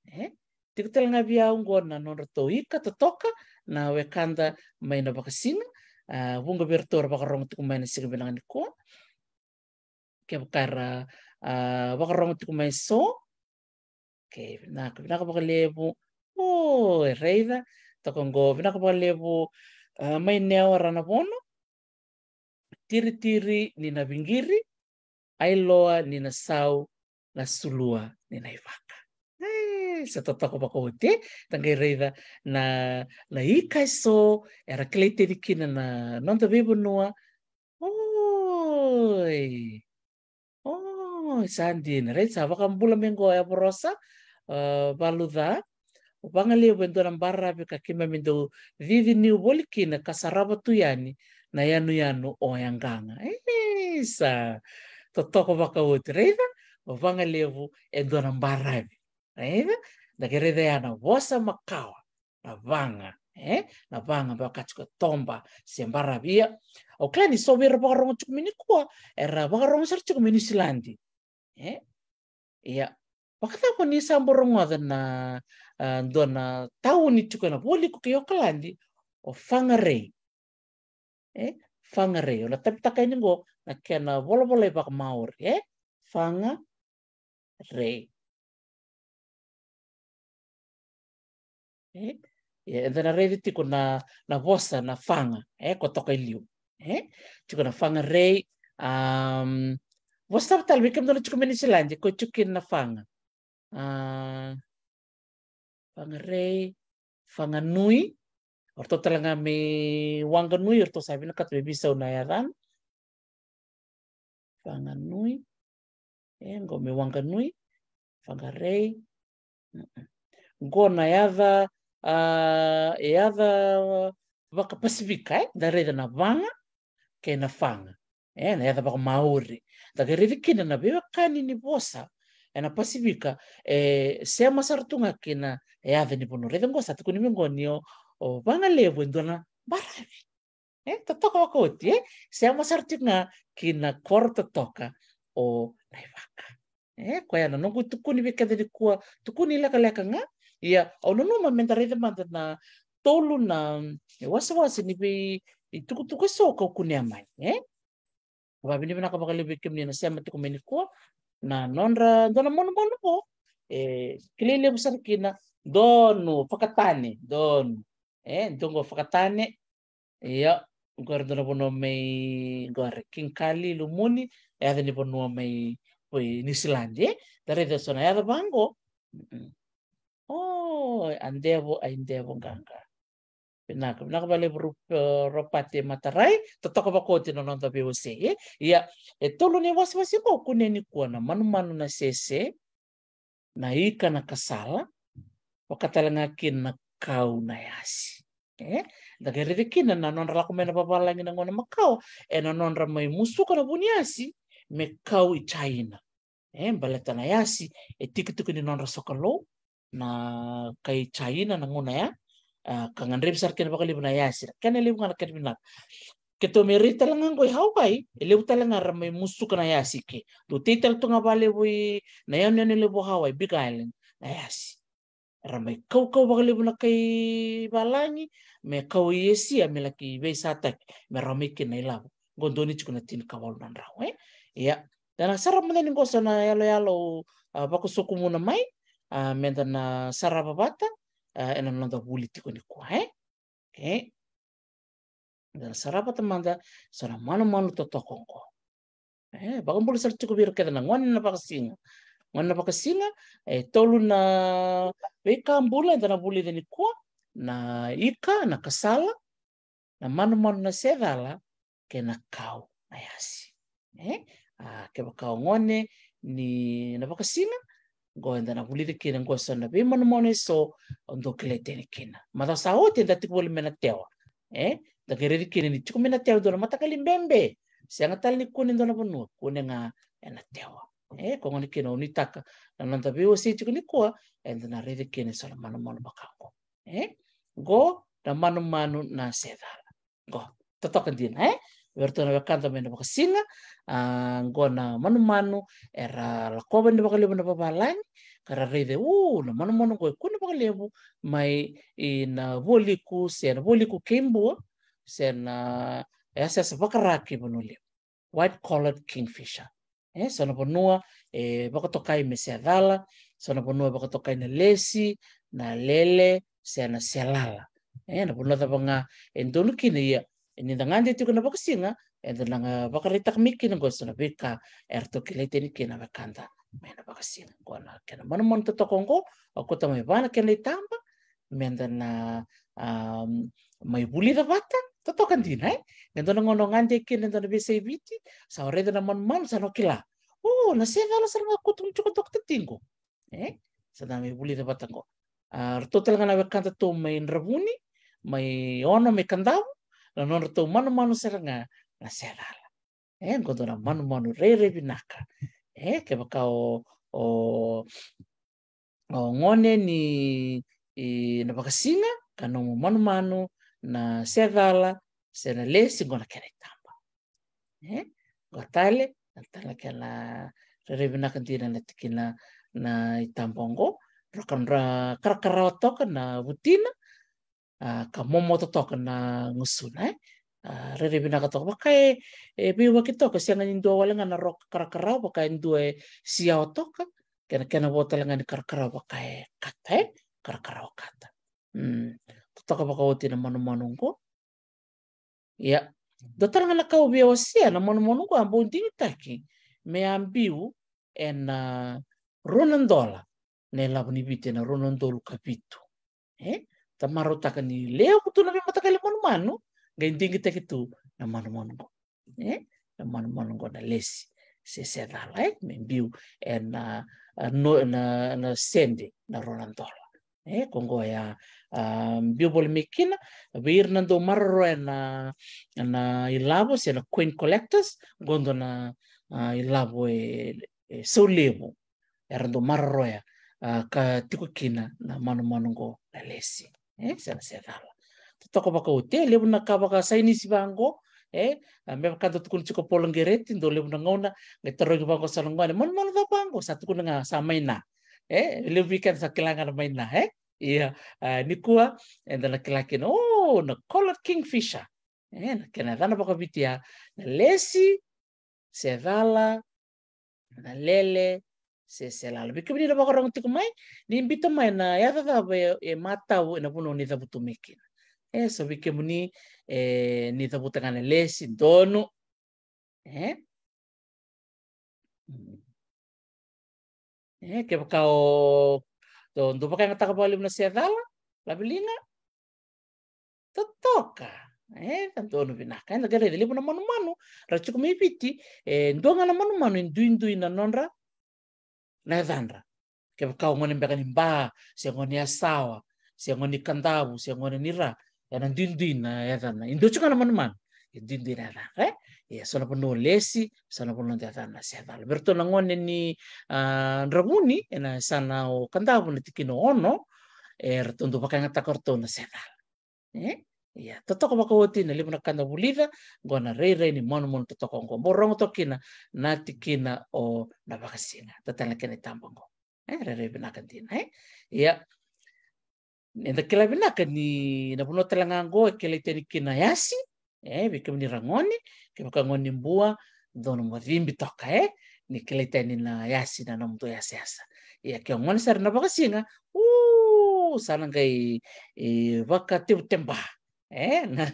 e? Tiko tale ga vei au qo na nodratou ika totoka na wekada mai na Vakasiga, a, vuqa vei iratou era vakarogo tiko mai na siga vinaka nikua. Kevaka era, a, vakarogo tiko mai eso. Okei, vinaka, vinaka vakalevu. O, e raica, toka qo, vinaka vakalevu, a, mai Neo Ranavono. Tiritiri ni Naviqiri, Ailoa ni Nasau, Nasulua ni Naivaka. E, sa totoka vakaoti, e? Da qai raica na, na ika eso era kilai teni kina na noda veivanua. Oi. O, sa dina, raica, sa vakabula mai qo e Vorosa, a, Valuca. O Vagalevu e dua na baravi ka keimami dau cici niu voli kina ka sarava tu yani na yanuyanu o Yaqaqa. E, sa totoka vakaoti, raica, o Vagalevu e dua na baravi. Raica, da qai raica ya na vosa makawa na Vaga, e? Na Vaga, me vaka tiko toba se baravi. Ia, au kila ni so vei ira vakarogo tiko mai nikua, era vakarogo sara tiko mai Niusiladi. E? Ia, vakacava ni sa bau rogoca na, a, dua na tauni tiko ena vualiku kei Okaladi, o Whangarei. E? Whangarei. Au na tavitaka yani qo na kena volavola vakamaori, e? Whangarei. E? Ia, eda na raica tiko na, na vosa na faga, e, ko toka i liu. E? Tiko na fagarei, um, vosa tale vei kemudou na tiko mai Niusiladi, ko tiko kina na faga. A, fagarei, faganui, o ratou tale ga mai Wanganui, o ratou sa vinakata me veisau na yacana. Faganui, e, qo mai Wanganui, fagarei. Mm-mm. Qo na yaca, a, e yaca vakaPasifika, e, da raica na vaga kei na faga. E, na yaca vakaMaori. Da qai raica kina na veiwekani ni vosa ena Pasifika, e sema sara tu ga kina e yaca ni vanua. Raica qo sa tukuni mai qo ni o, o Vagalevu e dua na baravi. E, totoka vakaoti, e? Sema sara tiko ga kina koro totoka o Naivaka. E, koya na noqu tukuni vei keda nikua, tukuni lekaleka ga. Ia, au nanuma meda raica mada na tolu na, e, wasewase ni veitukutuku eso kau kunea mai, e? Vakavinavinaka vakalevu vei kemuni na sema tiko mai nikua. Na nodra, dua na manumanu qo, e, kilai levu sara kina, donu, fakatane, donu. E, donu qo fakatane. Ia, qori dua na vanua mai, qori King Kali, Lumuni, e yaca ni vanua mai, ko i Niusiladi, e? Da raica so na yaca vaqo. Mm-mm. O, a devo, a devo qaqa. Vinaka, vinaka vakalevu Ru-, e, Ropate Matarai, totoka vakaoti na noda veiwasei, e? Ia, e tolu ni wasewase qo kune nikua na manumanu na sese, na ika na kasala, vaka tale ga kina na kau na yasi. E? Da qai raica kina na nodra lako mai na vavalagi na gauna makawa, ena nodra mai musuka na vu ni yasi me kau i Jaina. E, baleta na yasi e tikitiki ni nodra sokalou, na kai Jaina na gauna ya, a, ka gadrevi sara kina vakalevu na yasi, na kena levu ga na kena vinaka. Keitou mai rai tale ga qo i Hawaii, e levu tale ga ra mai musuka na yasi ke. Dou tei tale tu ga vakalevu i na yanuyanu levu o Hawaii, Big Island, na yasi. Ra mai kaukau vakalevu na kai valagi, me kau i Esia, me laki veisataki, me rawa mai kina na ilavo. Qo donu tiko na tinikawalu na drau, e? Ia, da na sarava mada ni qo so na yaloyalo, a, vakasokumuna mai, a, meda na sarava vata, a, ena noda vuli tiko nikua, e? Okay. Da na sarava vata mada so na manumanu totoka qo. E, vakabula sara tiko vei ira kece na gone na vakasiga. Gone na vakasiga, e tolu na veika bula eda na vulica nikua, na ika, na kasala, na manumanu na secala, kei na kau na yasi. E? A, kevaka o gone ni na vakasiga, qo eda na vulica kina qo so na veimanumanu eso o dou kilai tani kina. Macawa sa oti eda tiko voli mai na tewa. E? Da qai raici kina ni tiko mai na tewa dua na mataqali bebe. Sega tale ni kune dua na vanua, kune ga ena tewa. E, ko gona kina o nuitaka na noda veiwasei tiko nikua, eda na raici kina so na manumanu vaka qo. E? Qo na manumanu na secala. Qo, totoka dina, e? Vei iratou na wekada mai na vakasiga, a, qo na manumanu era lakova ni vakalevu na vavalagi, ka ra raica, u, na manumanu qo e kune vakalevu mai i na vualiku, se na vualiku kei Bua, se na yasayasa vaka Ra kei Vanua Levu. White collared kingfisher. E, so na vanua e vakatokai me secala, so na vanua e vakatokai na lesi, na lele, se na selala. E, na vanua cava ga e donu kina, ia, e ni da gade tiko na vakasiga, eda na vakaraitaka mai kina qo so na veika eratou kilai tani kina na wekada mai na vakasiga. Qo na kena manumanu totoka qo, au kauta mai va na kena itaba, meda na, a, mai vulica vata, totoka dina, e? E dua na gauna o gade kina e dua na veiyasai Viti, sa o raica na manumanu, sa na o kila. O, na secala sara ga koto tiko toka tiko qo. E? Sa da mai vulica vata qo. A, ratou tale ga na wekadatou mai Dravuni, mai Ono, mai Kadavu, na nodratou manumanu sara ga na secala. E, qo dua na manumanu rairai vinaka. E, kevaka o, o, o gone ni, i, na vakasiga, ka nomu manumanu na secala, se na lesi, qo na kena itaba. E, qo tale, na tale na kena rairai vinaka dina na tikina na itaba qo, ra ka, ra karakarawa toka na vutina, a, ka momo totoka na gusuna, e. A, rairai vinaka toka vaka e, e veiwaki toka, sega ni dua wale ga na roka karakarawa vaka e dua e siawa toka, kena, kena vo tale ga ni karakarawa vaka e kata, e, karakarawa kata. Mm. toka vakaoti na manumanu oqo. Ia, dua tale ga na ka au via wasea, na manumanu oqo a bau digitaki me a biu ena rua na dola na ilavo ni Viti, ena rua na udolu ka vitu. E, da marautaka ni levu tu na veimataqali manumanu qai digitaki tu na manumanu oqo. E, na manumanu oqo na lesi se secala, e, me biu ena, a, no, na, na sede na rua na dola. E, ko oqo ya, a, biu voli mai kina vei ira na dau maroroya na, na ilavo se na coin collectors, qo dua na, a, ilavo e, e sau levu era dau maroroya, a, ka tiko kina na manumanu oqo na lesi, e, se na secala. Totoka vakaoti, e, levu na ka vakasainisi vaqo, e, a, me vaka da tukuna tiko Polo Qereti, dau levu na gauna qai tarogi vaqo sa na gone, manumanu cava vaqo, sa tukuna ga sa maina. E, levu vei keda sa kila ga na maina, e. Ia, a, nikua eda na kila kina, o, na collared kingfisher. E, na kena yacana vakaviti ya na lesi, secala, na lele se selala. Vei kemuni na vakarogo tiko mai, ni biuta mai na yaca cava e, e matau ena vanua ni cavutu mai kina. E, so vei kemuni, e, ni cavuta ga na lesi, donu. E? E, kevaka o, o dau vakayagataka vakalevu na secala, laveliga, totoka. E, da donu vinaka. Eda qai raica levu na manumanu ra tiko mai Viti, e dua ga na manumanu e duidui na nodra, na yacadra. Kevaka o gone beka ni Ba, se gone ni Yasawa, se gone ni Kadavu, se gone ni Ra, ena duidui na yacana. E dua tiko ga na manumanu e duidui na yacana, e? Ia, so na vanua o lesi, so na vanua dau yacana na secala. Vei ratou na gone ni, a, Dravuni, ena yasana o Kadavu na tikina o ono, e ratou dau vakayagataka o ratou na secala. E? Ia, totoka vakaoti na levu na ka da vulica, qo na rairai ni manumanu totoka oqo. Bau rogo toka kina na tikina o Navakasiga. Tatala na kena itaba oqo. E, rairai vinaka dina, e? Ia, eda kila vinaka ni na vanua tale ga oqo e kilai tani kina yasi, e, vei kemuni ra gone, kevaka gone ni Bua, donu mo cibi toka, e, ni kilai tani na yasi na nomudou yasayasa. Ia, ke o gone sara Navakasiga, u, sa na qai, e, vakatebuteba. E, na,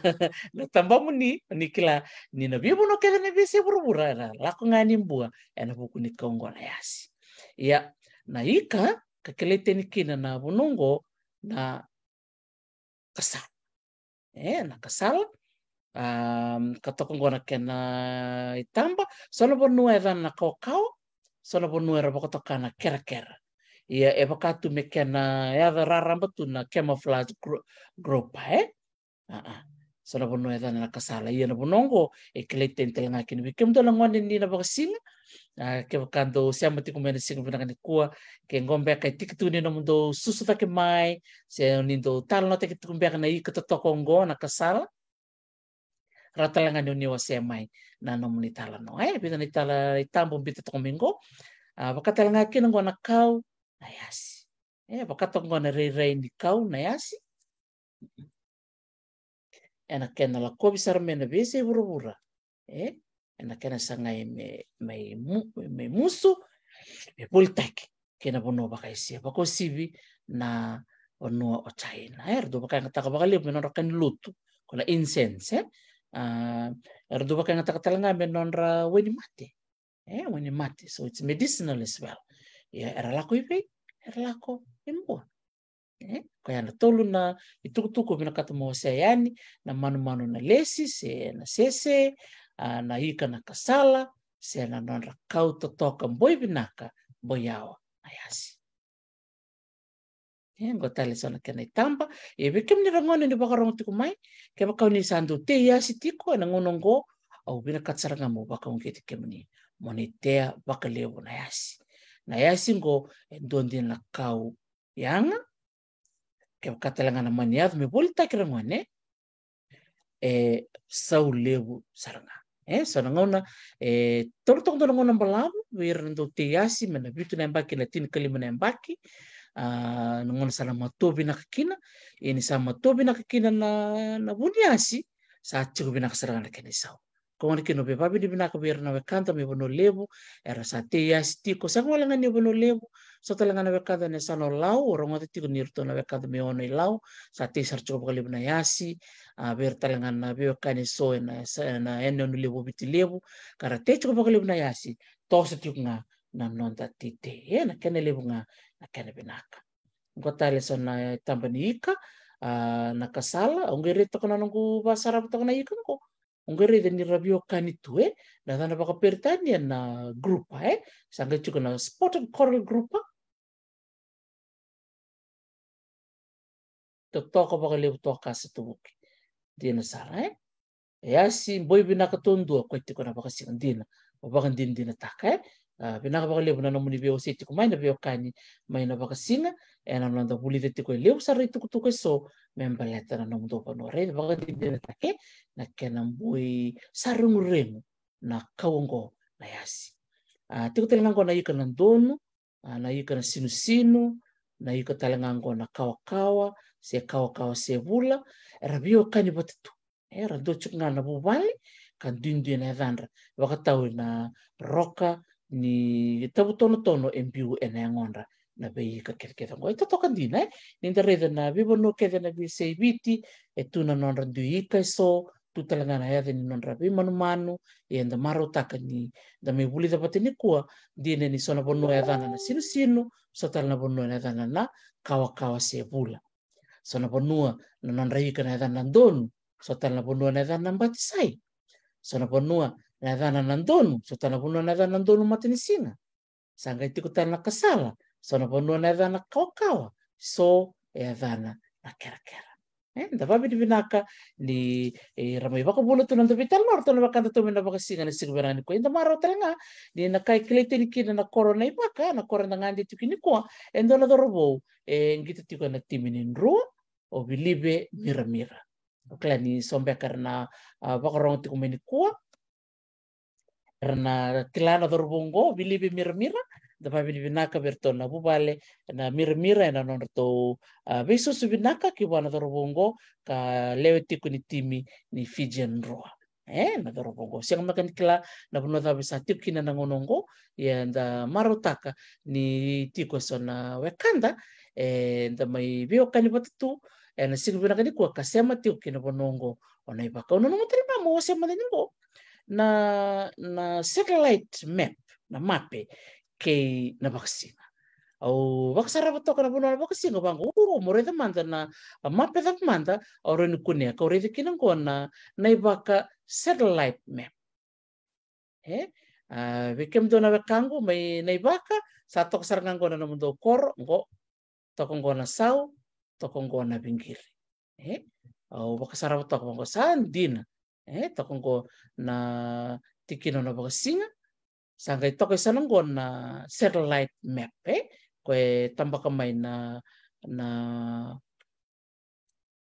na tabamuni, ni kila ni na veivanua kece na veiyasai vuravura era lako ga yani Bua ena vuku ni kau oqo na yasi. Ia, na ika ka kilai tani kina na vanua oqo na kasala. E, na kasala, a, ka toka oqo na kena itaba, so na vanua e yacana na kawakawa, so na vanua era vakatoka na kerekere. Ia, e vaka tu me kena yaca raraba tu na camouflage gro-, grouper, e? A, a. So na vanua e yacana na kasala. Ia, na vanua oqo e kilai tani tale ga kina. Vei kemudou na gone ni Navakasiga, a, kevaka dou sema tiko mai na siga vinaka nikua, ke qo beka e tiki tu ni nomudou susu cake mai, se ni dou talanoataki tiko beka na ika totoka oqo na kasala, rawa tale ga ni o ni wasea mai na nomuni talanoa. E, vica na itala, itaba biuta toka mai qo. A, vaka tale ga kina qo na kau na yasi. E, vaka toka qo na rairai ni kau na yasi. Ena kena lakovi sara mai na veiyasai vuravura. E, ena kena sagai me, me mu-, me musu, me volitaki kei na vanua vakaisia, vakauasivi na vanua o China. E, era dau vakayagataka vakalevu me nodra ka ni lotu, ko na incense, e. A, era dau vakayagataka tale ga me nodra wainimate. E, wainimate. So it's medicinal as well. Ia, era lako i vei? Era lako i Bua. E, koya na tolu na itukutuku vinakata mo wasea yani, na manumanu na lesi, se na sese, a, na ika na kasala, se na nodra kau totoka boi vinaka, boi yawa na yasi. E, qo tale so na kena itaba. E, vei kemuni ra gone ni vakarogo tiko mai, kevaka o ni sa dau tei yasi tiko ena gauna oqo, au vinakata sara ga mo vakauqeti kemuni mo ni tea vakalevu na yasi. Na yasi qo e dua dina na kau yaga. Kevaka tale ga na mani yaco me volitaki ra gone, e sau levu sara ga. E, so na gauna, e tolu toka dua na gauna balavu vei ira na dau tei yasi, mai na vitu na yabaki na tinikalima na yabaki, a, na gauna sa na matua vinaka kina. Ia, ni sa matua vinaka kina na, na vu ni yasi, sa tiko vinaka sara ga na kena isau. Ko gona kina au via vakavinavinaka vei ira na wekada mai Vanua Levu era sa tei yasi tiko, sega wale ga ni Vanua Levu, so tale ga na wekada na yasana o Lau, au rogoca tiko ni ratou na wekada mai Ono i Lau sa tei sara tiko vakalevu na yasi. A, vei ira tale ga na veiwekani eso ena, ena yanuyanu levu o Viti Levu ka ra tei tiko vakalevu na yasi, toso tiko ga na noda teitei, e, na kena levu ga na kena vinaka. Qo tale so na itaba ni ika, a, na kasala, au qai raica toka na noqu vakasarava toka na ika qo. Au qai raica ni ra veiwekani tu, e, na yacana vakaperitania na grouper, e, sa qai tiko na spotted coral grouper. Totoka vakalevu, toka sa tuvuki. Dina sara, e? E yasi boi vinaka taudua, koya tiko na vakasiga, dina. Au vakadinadinataka, e? A, vinaka vakalevu na nomuni veiwasei tiko mai na veiwekani mai na vakasiga, ena noda vulica tiko e levu sara itukutuku eso me baleta na nomudou vanua. Raica, vakadinadinataka, e? Na kena boi sa reguregu na kau oqo na yasi. A, tiko tale ga oqo na ika na donu, a, na ika na sinusinu, na ika tale ga oqo na kawakawa, se kawakawa sevula, era veiwekani vata tu. Era dua tiko ga na vuvale, ka duidui na yacadra. Vakatau ena roka ni tavutonotono e biu ena yagodra na veiika kecekece oqo. E totoka dina, e? Ni da raica na veivanua kece na veiyasai Viti, e tu na nodra dui ika eso, tu tale ga na yaca ni nodra veimanumanu, ia eda marautaka ni da mai vulica vata nikua, dina ni so na vanua e yacana na sinusinu, so tale na vanua e yacana na kawakawa sevula. So na vanua na nodra ika na yacana na donu, so tale na vanua na yacana na batisai. So na vanua na yacana na donu, so tale na vanua na yacana na donu matanisiga. Sa qai tiko tale na kasala, so na vanua na yacana kawakawa, so e yacana na kerakera. E, da vakavinavinaka ni, e, ra mai vakavuna tu na noda veitalanoa, ratou na wekada tou mai na vakasiga na siga vinaka nikua. Eda marau tale ga ni na ka e kilai tani kina na koro na ivaka, na koro eda gade tiko nikua, e dua na cauravou e qito tiko ena timi ni Drua, o Vilive Miramira. Au kila ni so beka era na, a, vakarogo tiko mai nikua, era na kila na cauravou oqo, Vilive Miramira. Da vakavinavinaka vei iratou na vuvale na Miramira ena nodratou, a, veisusu vinaka ki vua na cauravou oqo ka lewe tiko ni timi ni Fijian Drua. E, na cauravou oqo. Sega mada ni kila na vanua cava sa tiko kina na gauna oqo, ia da marautaka ni tiko eso na wekada eda mai veiwekani vata tu ena siga vinaka nikua ka sema tiko ki na vanua oqo o Naivaka. Au nanuma tale ga meu wasea mada ni qo na, na satellite map, na mape kei na vakasiga. Au vakasarava toka na vanua na vakasiga, vaqo, o, mo raica mada na, a, mape cava mada au rawa ni kunea, kau raica kina qo na, Naivaka satellite map. E? A, vei kemudou na wekaqu mai Naivaka, sa toka sara ga qo na nomudou koro, qo. Toka qo na Sau, toka qo na Viqiri. E? Au vakasarava toka vaqo, sa dina. E? Toka qo na tikina na vakasiga. Sa qai toka i sana qo na satellite map, e? Ko e tabaka mai na, na,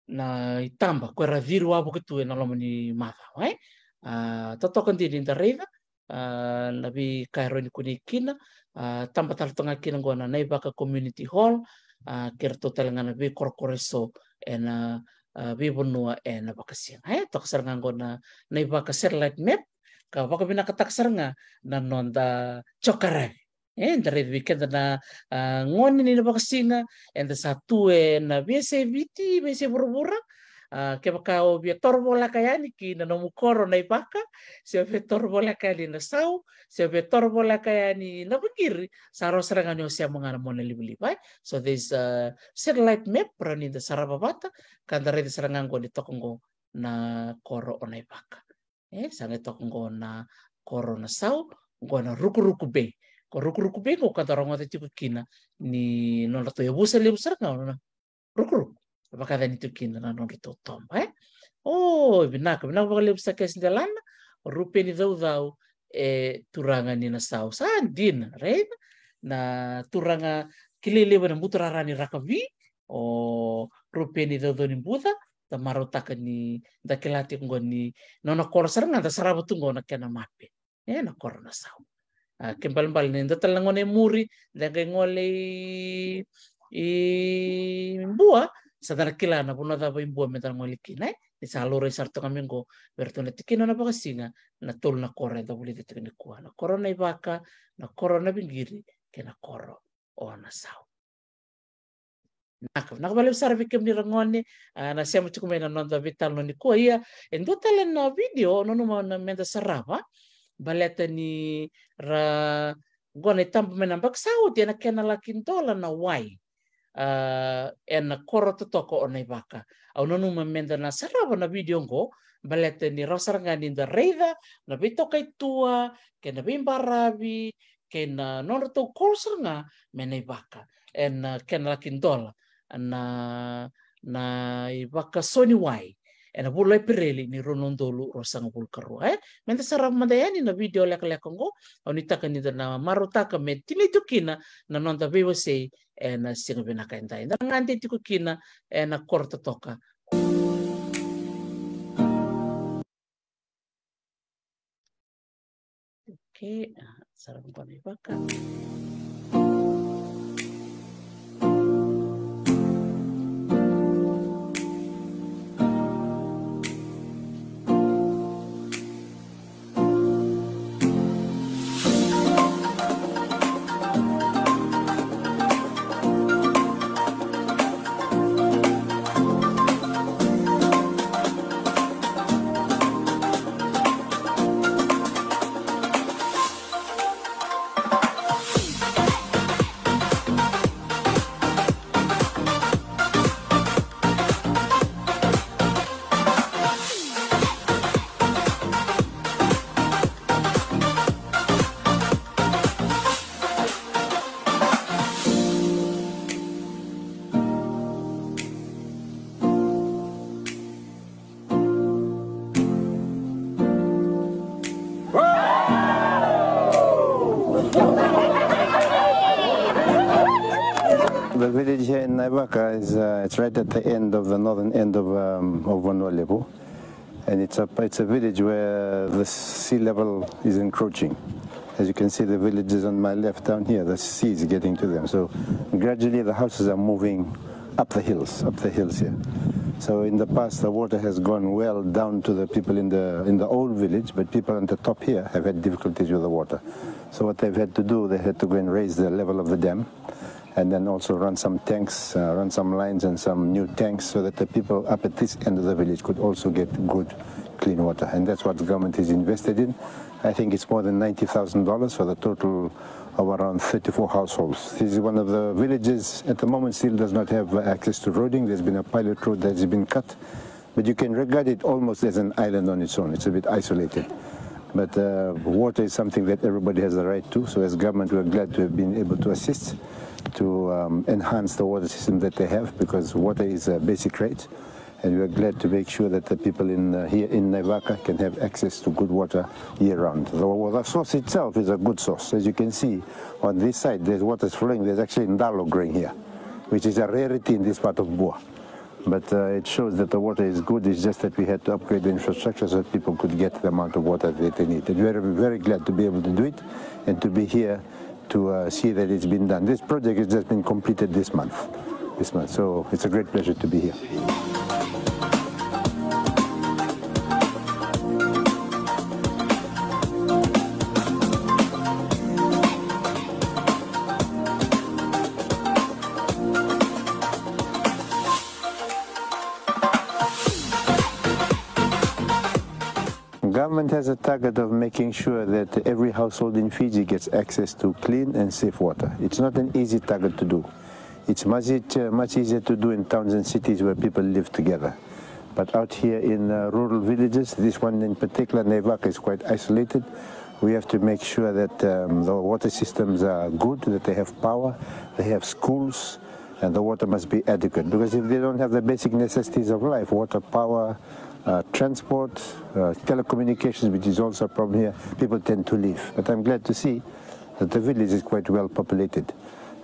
na itaba ko era ciri wavoki tu ena loma ni macawa, e? A, totoka dina ni da raica, a, na veika e rawa ni kunei kina, a, taba tale toka ga kina qo na Naivaka Community Hall, a, kei ratou tale ga na veikorokoro eso ena, a, veivanua ena vakasiga. E, toka sara ga qo na, Naivaka satellite map, ka vakavinakataka sara ga na noda jokaravi. E, da raica vei keda na, a, gone ni na vakasiga, eda sa tu ena veiyasai Viti, veiyasai vuravura. A, kevaka o via toro voleka yani ki na nomu koro Naivaka, se o via toro voleka yani na Sau, se o via toro voleka yani na Viqiri, sa rawa sara ga ni o sema ga na monalivaliva, e? So there's a satellite map, rawa ni da sarava vata, ka da raica sara ga qo ni toka qo na koro o Naivaka. E, sa qai toka qo na koro na Sau, qo na Rukuruku Bay. Ko Rukuruku Bay qo ka da rogoca tiko kina ni nodratou yavusa levu sara ga o na rukuruku. Vakaca ni tu kina na nodratou toba, e? O, vinaka, vinaka vakalevu Sakesi Delana, o Rupeni Caucau, e, turaga ni na Sau. Sa dina, raica? Na turaga kilai levu ena buturara ni rakavi, o Rupeni Caucau ni Buca, da marautaka ni da kila tiko qo ni nona koro sara ga da sarava tu qo na kena mape. E, na koro na Sau. A, ke balebale ni da tale na gauna e muri, da qai gole i, i Bua, Sa da na kila na vanua cava i Bua me da na gole kina, e? Ni sa laurai sara toka mai qo vei iratou na tikina na vakasiga na tolu na koro eda vulica tiko nikua. Na koro na iVaka, na koro na Viqiri, kei na koro o Nasau. Vinaka, vinaka vakalevu sara vei kemuni ragone, a, na sema tiko mai na noda veitalanoa nikua. Ia, e dua tale na vidio, nanuma na meda sarava, baleta ni ra, qo na itaba mai na yabaki sa oti, ena kena laki dola na wai. A, ena koro totoka o Naivaka. Au nanuma meda na sarava na vidio qo, baleta ni rawa sara ga ni da raica na veitokaitua, kei na veibaravi, kei na nodratou koro sara ga me Naivaka. Ena, a, kena laki dola na, na ivakasoniwai ena vula o Epereli ni rua na udolu ruasagavulu ka rua, e? Meda sarava mada yani na vidio lekaleka qo, au nuitaka ni da na marautaka me tinai tu kina na noda veiwasei ena siga vinaka edai. Da na gade tiko kina ena koro totoka. Okay, a, sarava qo Naivaka. The village here in Naivaka is, uh, it's right at the end of the northern end of, um, of Vanua Levu. And it's a, it's a village where the sea level is encroaching. As you can see, the villages on my left down here, the sea is getting to them. So gradually the houses are moving up the hills, up the hills here. So in the past, the water has gone well down to the people in the, in the old village, but people on the top here have had difficulties with the water. So what they've had to do, they had to go and raise the level of the dam, and then also run some tanks, uh, run some lines and some new tanks so that the people up at this end of the village could also get good, clean water. And that's what the government is invested in. I think it's more than ninety thousand dollars for the total of around thirty-four households. This is one of the villages at the moment still does not have, uh, access to roading. There's been a pilot road that has been cut. But you can regard it almost as an island on its own. It's a bit isolated. But, uh, water is something that everybody has a right to. So as government, we're glad to have been able to assist to, um, enhance the water system that they have, because water is a basic right. And we're glad to make sure that the people in, uh, here in Naivaka can have access to good water year round. The, the source itself is a good source. As you can see, on this side, there's water is flowing. There's actually ndalo growing here, which is a rarity in this part of Bua. But, uh, it shows that the water is good. It's just that we had to upgrade the infrastructure so that people could get the amount of water that they need. And we're very glad to be able to do it and to be here to, uh, see that it's been done. This project has just been completed this month. This month. So it's a great pleasure to be here. Government has a target of making sure that every household in Fiji gets access to clean and safe water. It's not an easy target to do. It's much, e-, much easier to do in towns and cities where people live together. But out here in, uh, rural villages, this one in particular, Naivaka, is quite isolated. We have to make sure that, um, the water systems are good, that they have power, they have schools, and the water must be adequate. Because if they don't have the basic necessities of life, water, power, uh, transport, uh, telecommunications, which is also a problem here, people tend to leave. But I'm glad to see that the village is quite well populated.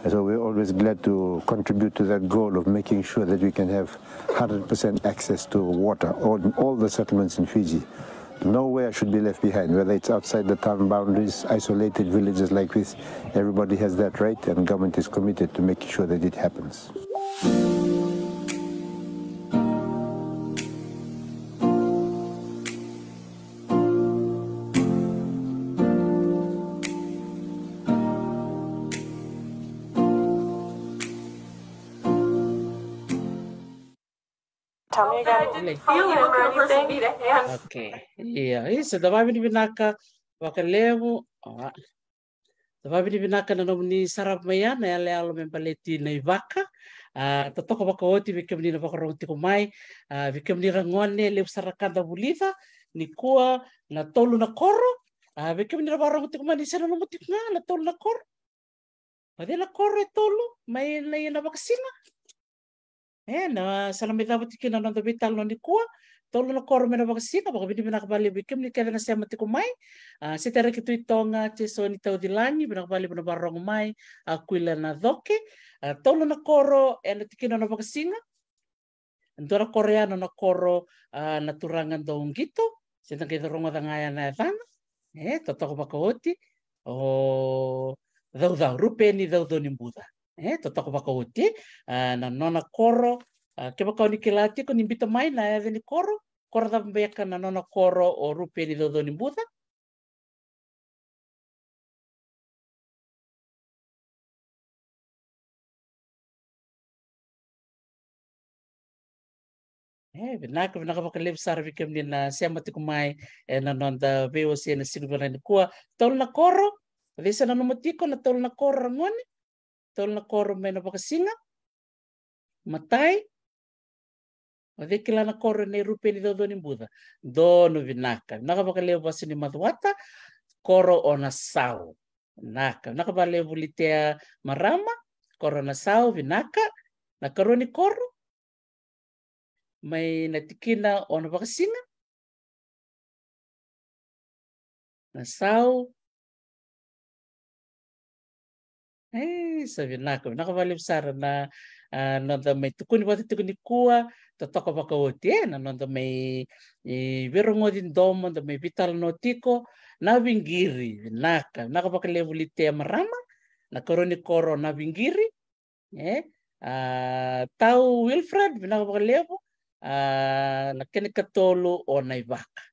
And so we're always glad to contribute to that goal of making sure that we can have hundred percent access to water on all the settlements in Fiji. Nowhere should be left behind, whether it's outside the town boundaries, isolated villages like this. Everybody has that right, and government is committed to making sure that it happens. Tell me again. Feel him or anything. Okay. Ia, isa, da vavinavinaka vakalevu. Oa. Da vavinavinaka na nomuni sarava mai ya na yaloyalo me baleti na ivaka. A, totoka vakaoti vei kemuni na vakarogo tiko mai. A, vei kemuni ragone, levu sara ka da vulica nikua na tolu na koro. A, vei kemuni na vakarogo tiko mai, ni sa nanuma tiko ga na tolu na koro. O cei na koro e tolu mai na, na vakasina? E, na sa na mai cava tiko kina na noda veitalanoa nikua. Tolu na koro mai na vakasina. Vakavinavinaka vakalevu vei kemuni kece na sema tiko mai. A, Setareki Tui Toga, Jesoni Taucilagi, vinaka vakalevu na vakarogo mai. A, Kuila Nacoke. A, tolu na koro ena tikina na vakasina. Dua na koro ya na, na koro, a, na turaga dau qito, se da qai rogoca ga ya na yacana. E, totoka vakaoti. O Caucau, Rupeni Caucaunibuca. E, totoka vakaoti. A, na nona koro, a, kevaka o ni kila tiko ni biuta mai na yaca ni koro, koro cava beka na nona koro o Rupeni Caucaunibuca. E, vinaka, vinaka vakalevu sara vei kemuni na sema tiko mai ena noda veiwasei ena siga vinaka nikua. Tolu na koro, o cei sa nanuma tiko na tolu na koro, ragone? Tolu na koro mai na vakasina. Matai. O cei kila na koro nei Rupeni Caucaunibuca? Donu, vinaka. Vinaka vakalevu Vasu ni Macuata. Koro o Nasau. Vinaka. Vinaka vakalevu Litea Marama. Koro o Nasau, vinaka. Na karua ni koro mai na tikina o na vakasina. Nasau. E, sa vinaka, vinaka vakalevu sara na, a, noda mai tukuni vata tiko nikua, totoka vakaoti, e, na noda mai, e, veirogoci domo, da mai veitalanoa tiko. Naviqiri, vinaka, vinaka vakalevu Litea Marama, na karua ni koro Naviqiri. E, a, Tau Wilfred, vinaka vakalevu. A, na kena ikatolu o Naivaka.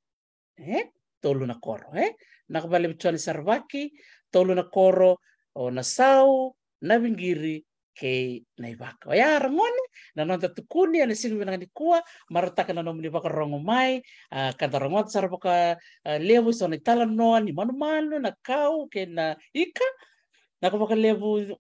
E, tolu na koro, e. Vinaka vakalevu Joni Saravaki, tolu na koro o Nasau, Naviqiri kei Naivaka. Oya ragone na noda tukuni ena siga vinaka nikua. Marautaka na nomuni vakarogo mai. A, ka da rogoca sara vaka, a, levu eso na italanoa ni manumanu, na kau kei na ika. Vinaka vakalevu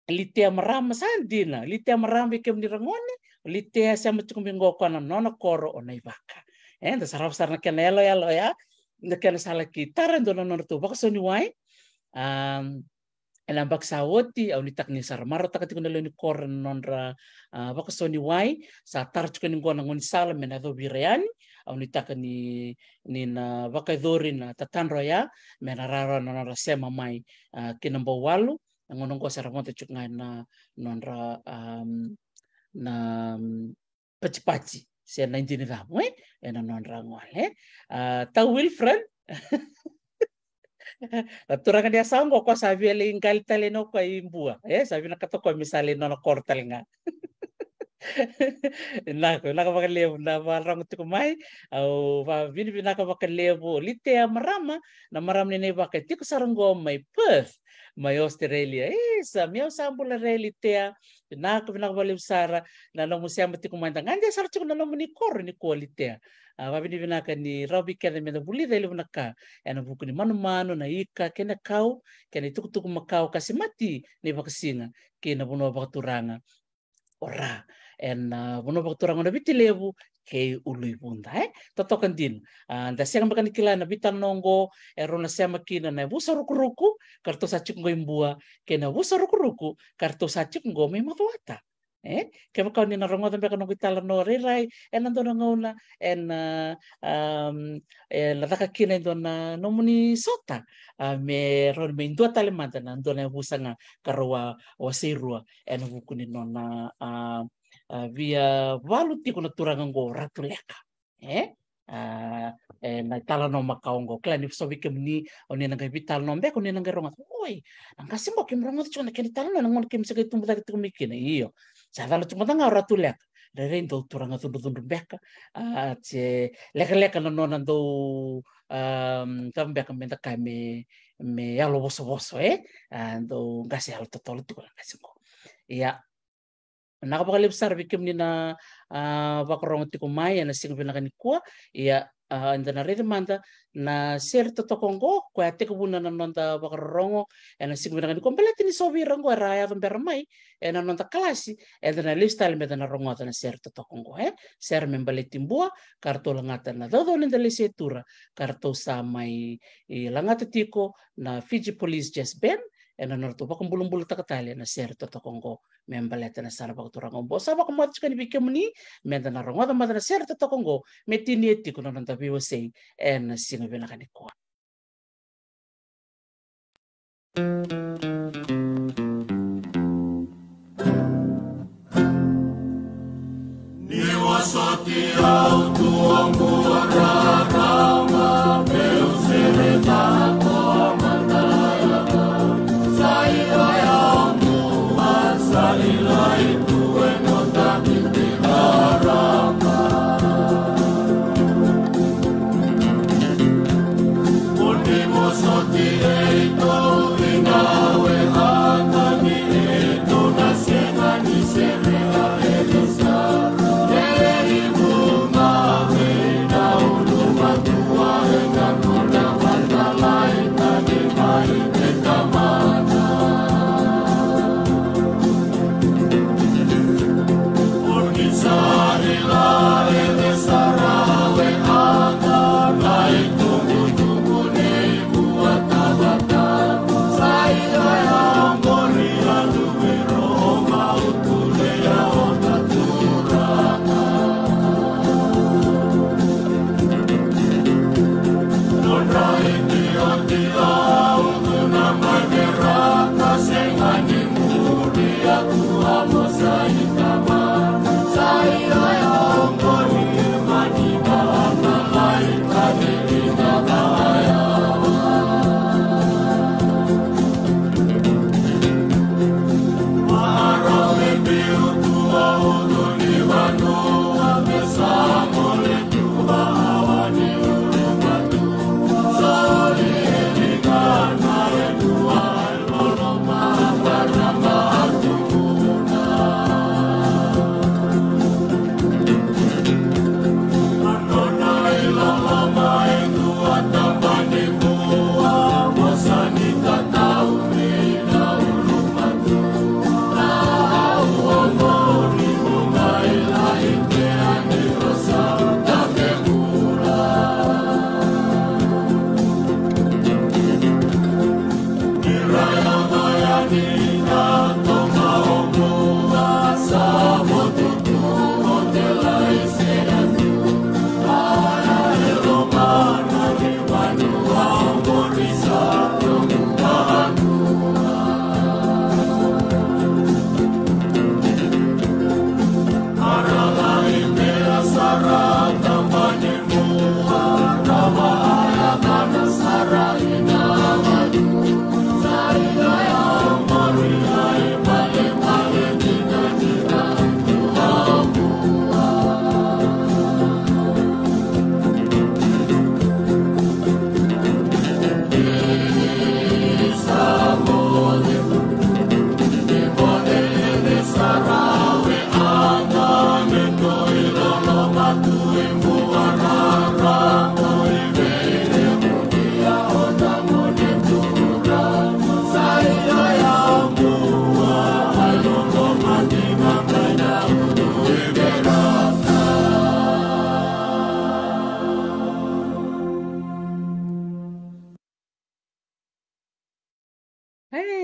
Litea Marama. Sa dina, Litea Marama, vei kemuni ragone, Litea sema tiko mai qo, koya na nona koro o Naivaka. E, da sarava sara na kena yaloyalo ya, na kena sa laki tara e dua na nodratou vakasoniwai. Am, ena yabaki sa oti, au nuitaka ni sa ra marautaka tiko na lewe ni koro na nodra, a, vakasoniwai. Sa tara tiko ni qo na gaunisala me na yacovi ira yani. Au nuitaka ni, ni na vakayacori na tatadra oya me na rawarawa na nodra sema mai, a, ki na Bauwalu. Na gauna oqo sa ra vodo tiko ga ena nodra, am, na, am, patipati se na idini cavu, e, ena nodra gole, e. A, Tau Wilfred. Na turaga ni yasa oqo, o koya sa via lai qali tale o koya i Bua, e, sa vinakata o koya me sa lai nona koro tale ga. Vinaka, vinaka vakalevu na vakarorogo tiko mai. Au vavinavinaka vakalevu o Litea Marama, na marama ni Naivaka e tiko sara oqo mai Perth, mai Australia. Isa, mi au sa bula re Litea. Vinaka, vinaka vakalevu sara na nomu sema tiko mai, da gade sara tiko na nomuni koro nikua Litea. A, vavinavinaka ni rawa vei keda me da vulica e levu na ka ena vuku ni manumanu, na ika kei na kau, kei na itukutuku makawa ka semati na ivakasiga kei na vanua vakaturaga o Ra, ena, a, vanua vakaturaga o Navitilevu kei Uluivuda, e. Totoka dina. A, da sega beka ni kila na veitalanoa oqo e rau na sema kina na yavusa rukuruku ka ratou sa tiko qo i Bua, kei na yavusa rukuruku ka ratou sa tiko qo mai Macuata. E, kevaka o ni na rogoca beka noqu italanoa rairai ena dua na gauna, ena, am, ena caka kina e dua na nomuni sota, a, me rawa ni mai dua tale mada na dua na yavusa ga ka rau a wasei rua ena vuku ni nona, a, a, via valu tiko na turaga oqo o Ratu Leka. E, a, ena italanoa makawa oqo, kila ni so vei kemuni o ni na qai veitalanoa beka, o ni na qai rogoca, oi, na qase oqo keimami rogoca tiko na kena italanoa ena gauna keimami se qai tubu cake tiko mai kina. Io, sa cala tiko mada ga o Ratu Leka. Rairai dau turaga cudrucudru beka, a, se lekaleka na nona dau, am, cava beka me da kaya, me, me yalo vosovoso, e. A, dau qase yalo totolo tiko na qase oqo. Ia, vinaka vakalevu sara vei kemuni na, a, vakarorogo tiko mai ena siga vinaka nikua. Ia, a, eda na raica mada na sere totoka oqo, koya a tekivuna na noda vakarorogo ena siga vinaka nikua. Baleta ni so vei ira oqo era a yaco bera mai ena noda kalasi, eda na lesu tale meda na rogoca na sere totoka oqo, e? Sere me baleti Bua, ka ratou lagata na caucau ni da lesi e tura, ka ratou sa mai, e, lagata tiko na Fiji Police Jazz Band, ena nodratou vakabulabulataka tale na sere totoka oqo me baleta na sala vakaturaga o Bua. Sa vakamoce tiko yani vei kemuni meda na rogoca mada na sere totoka oqo, me tinia tiko na noda veiwasei ena siga vinaka nikua. Ni vosoti au, Tua Bua raraba, meu sere tale ko a matailaca. Sa i koya o Bua, sa i lai tu e noda raraba.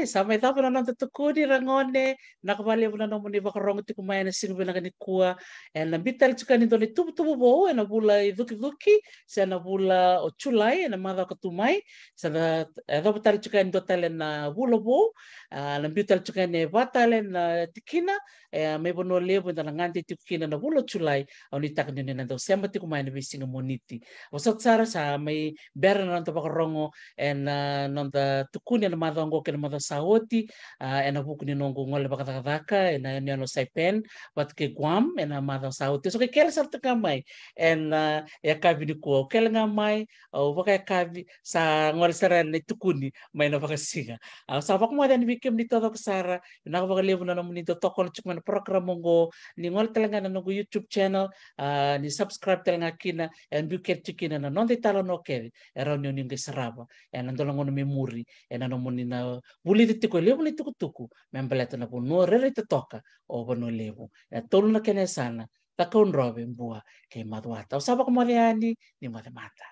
E, sa mai cava na noda tukuni, ragone, na ka vakalevu na nomuni vakarogo tiko mai ena siga vinaka nikua. E na biu tale tiko yani e dua na ituvatuva vou ena vula i cukicuki, se na vula o Julai, ena macawa ka tu mai. Sa na, e, cava tale tiko yani e dua tale na vula vou, a, na biu tale tiko yani e va tale na tikina, e, mai Vanua Levu eda na gade tiko kina na vula o Julai, au nuitaka ni o ni na dau sema tiko mai ena veisiga Moniti. Vosota sara sa mai bera na noda vakarogo ena, a, noda tukuni ena macawa oqo kei na macawa sa oti, a, ena vuku ni noqu gole vakacakacaka ena yanuyanu o Saipan vata kei Guam ena macawa sa oti. Au sa qai kele sara tu ga mai ena, a, yakavi nikua. Au kele ga mai, au vakayakavi, sa gole sara yani na itukuni mai na vakasiga. Au sa vakamoce yani vei kemuni taucoko sara, vinaka vakalevu na nomuni dau tokona tiko mai na program oqo. Ni gole tale ga na noqu YouTube channel, a, ni subscribe tale ga kina, e biu kece tiko kina na noda italanoa kece e rawa ni o ni qai sarava ena dua na gauna mai muri, ena nomuni na vulica tiko e levu na itukutuku me baleta na vanua rairai totoka o Vanua Levu. E tolu na kena yasana: Cakaudrove, Bua kei Macuata. Au sa vakamoce yani, ni moce mada.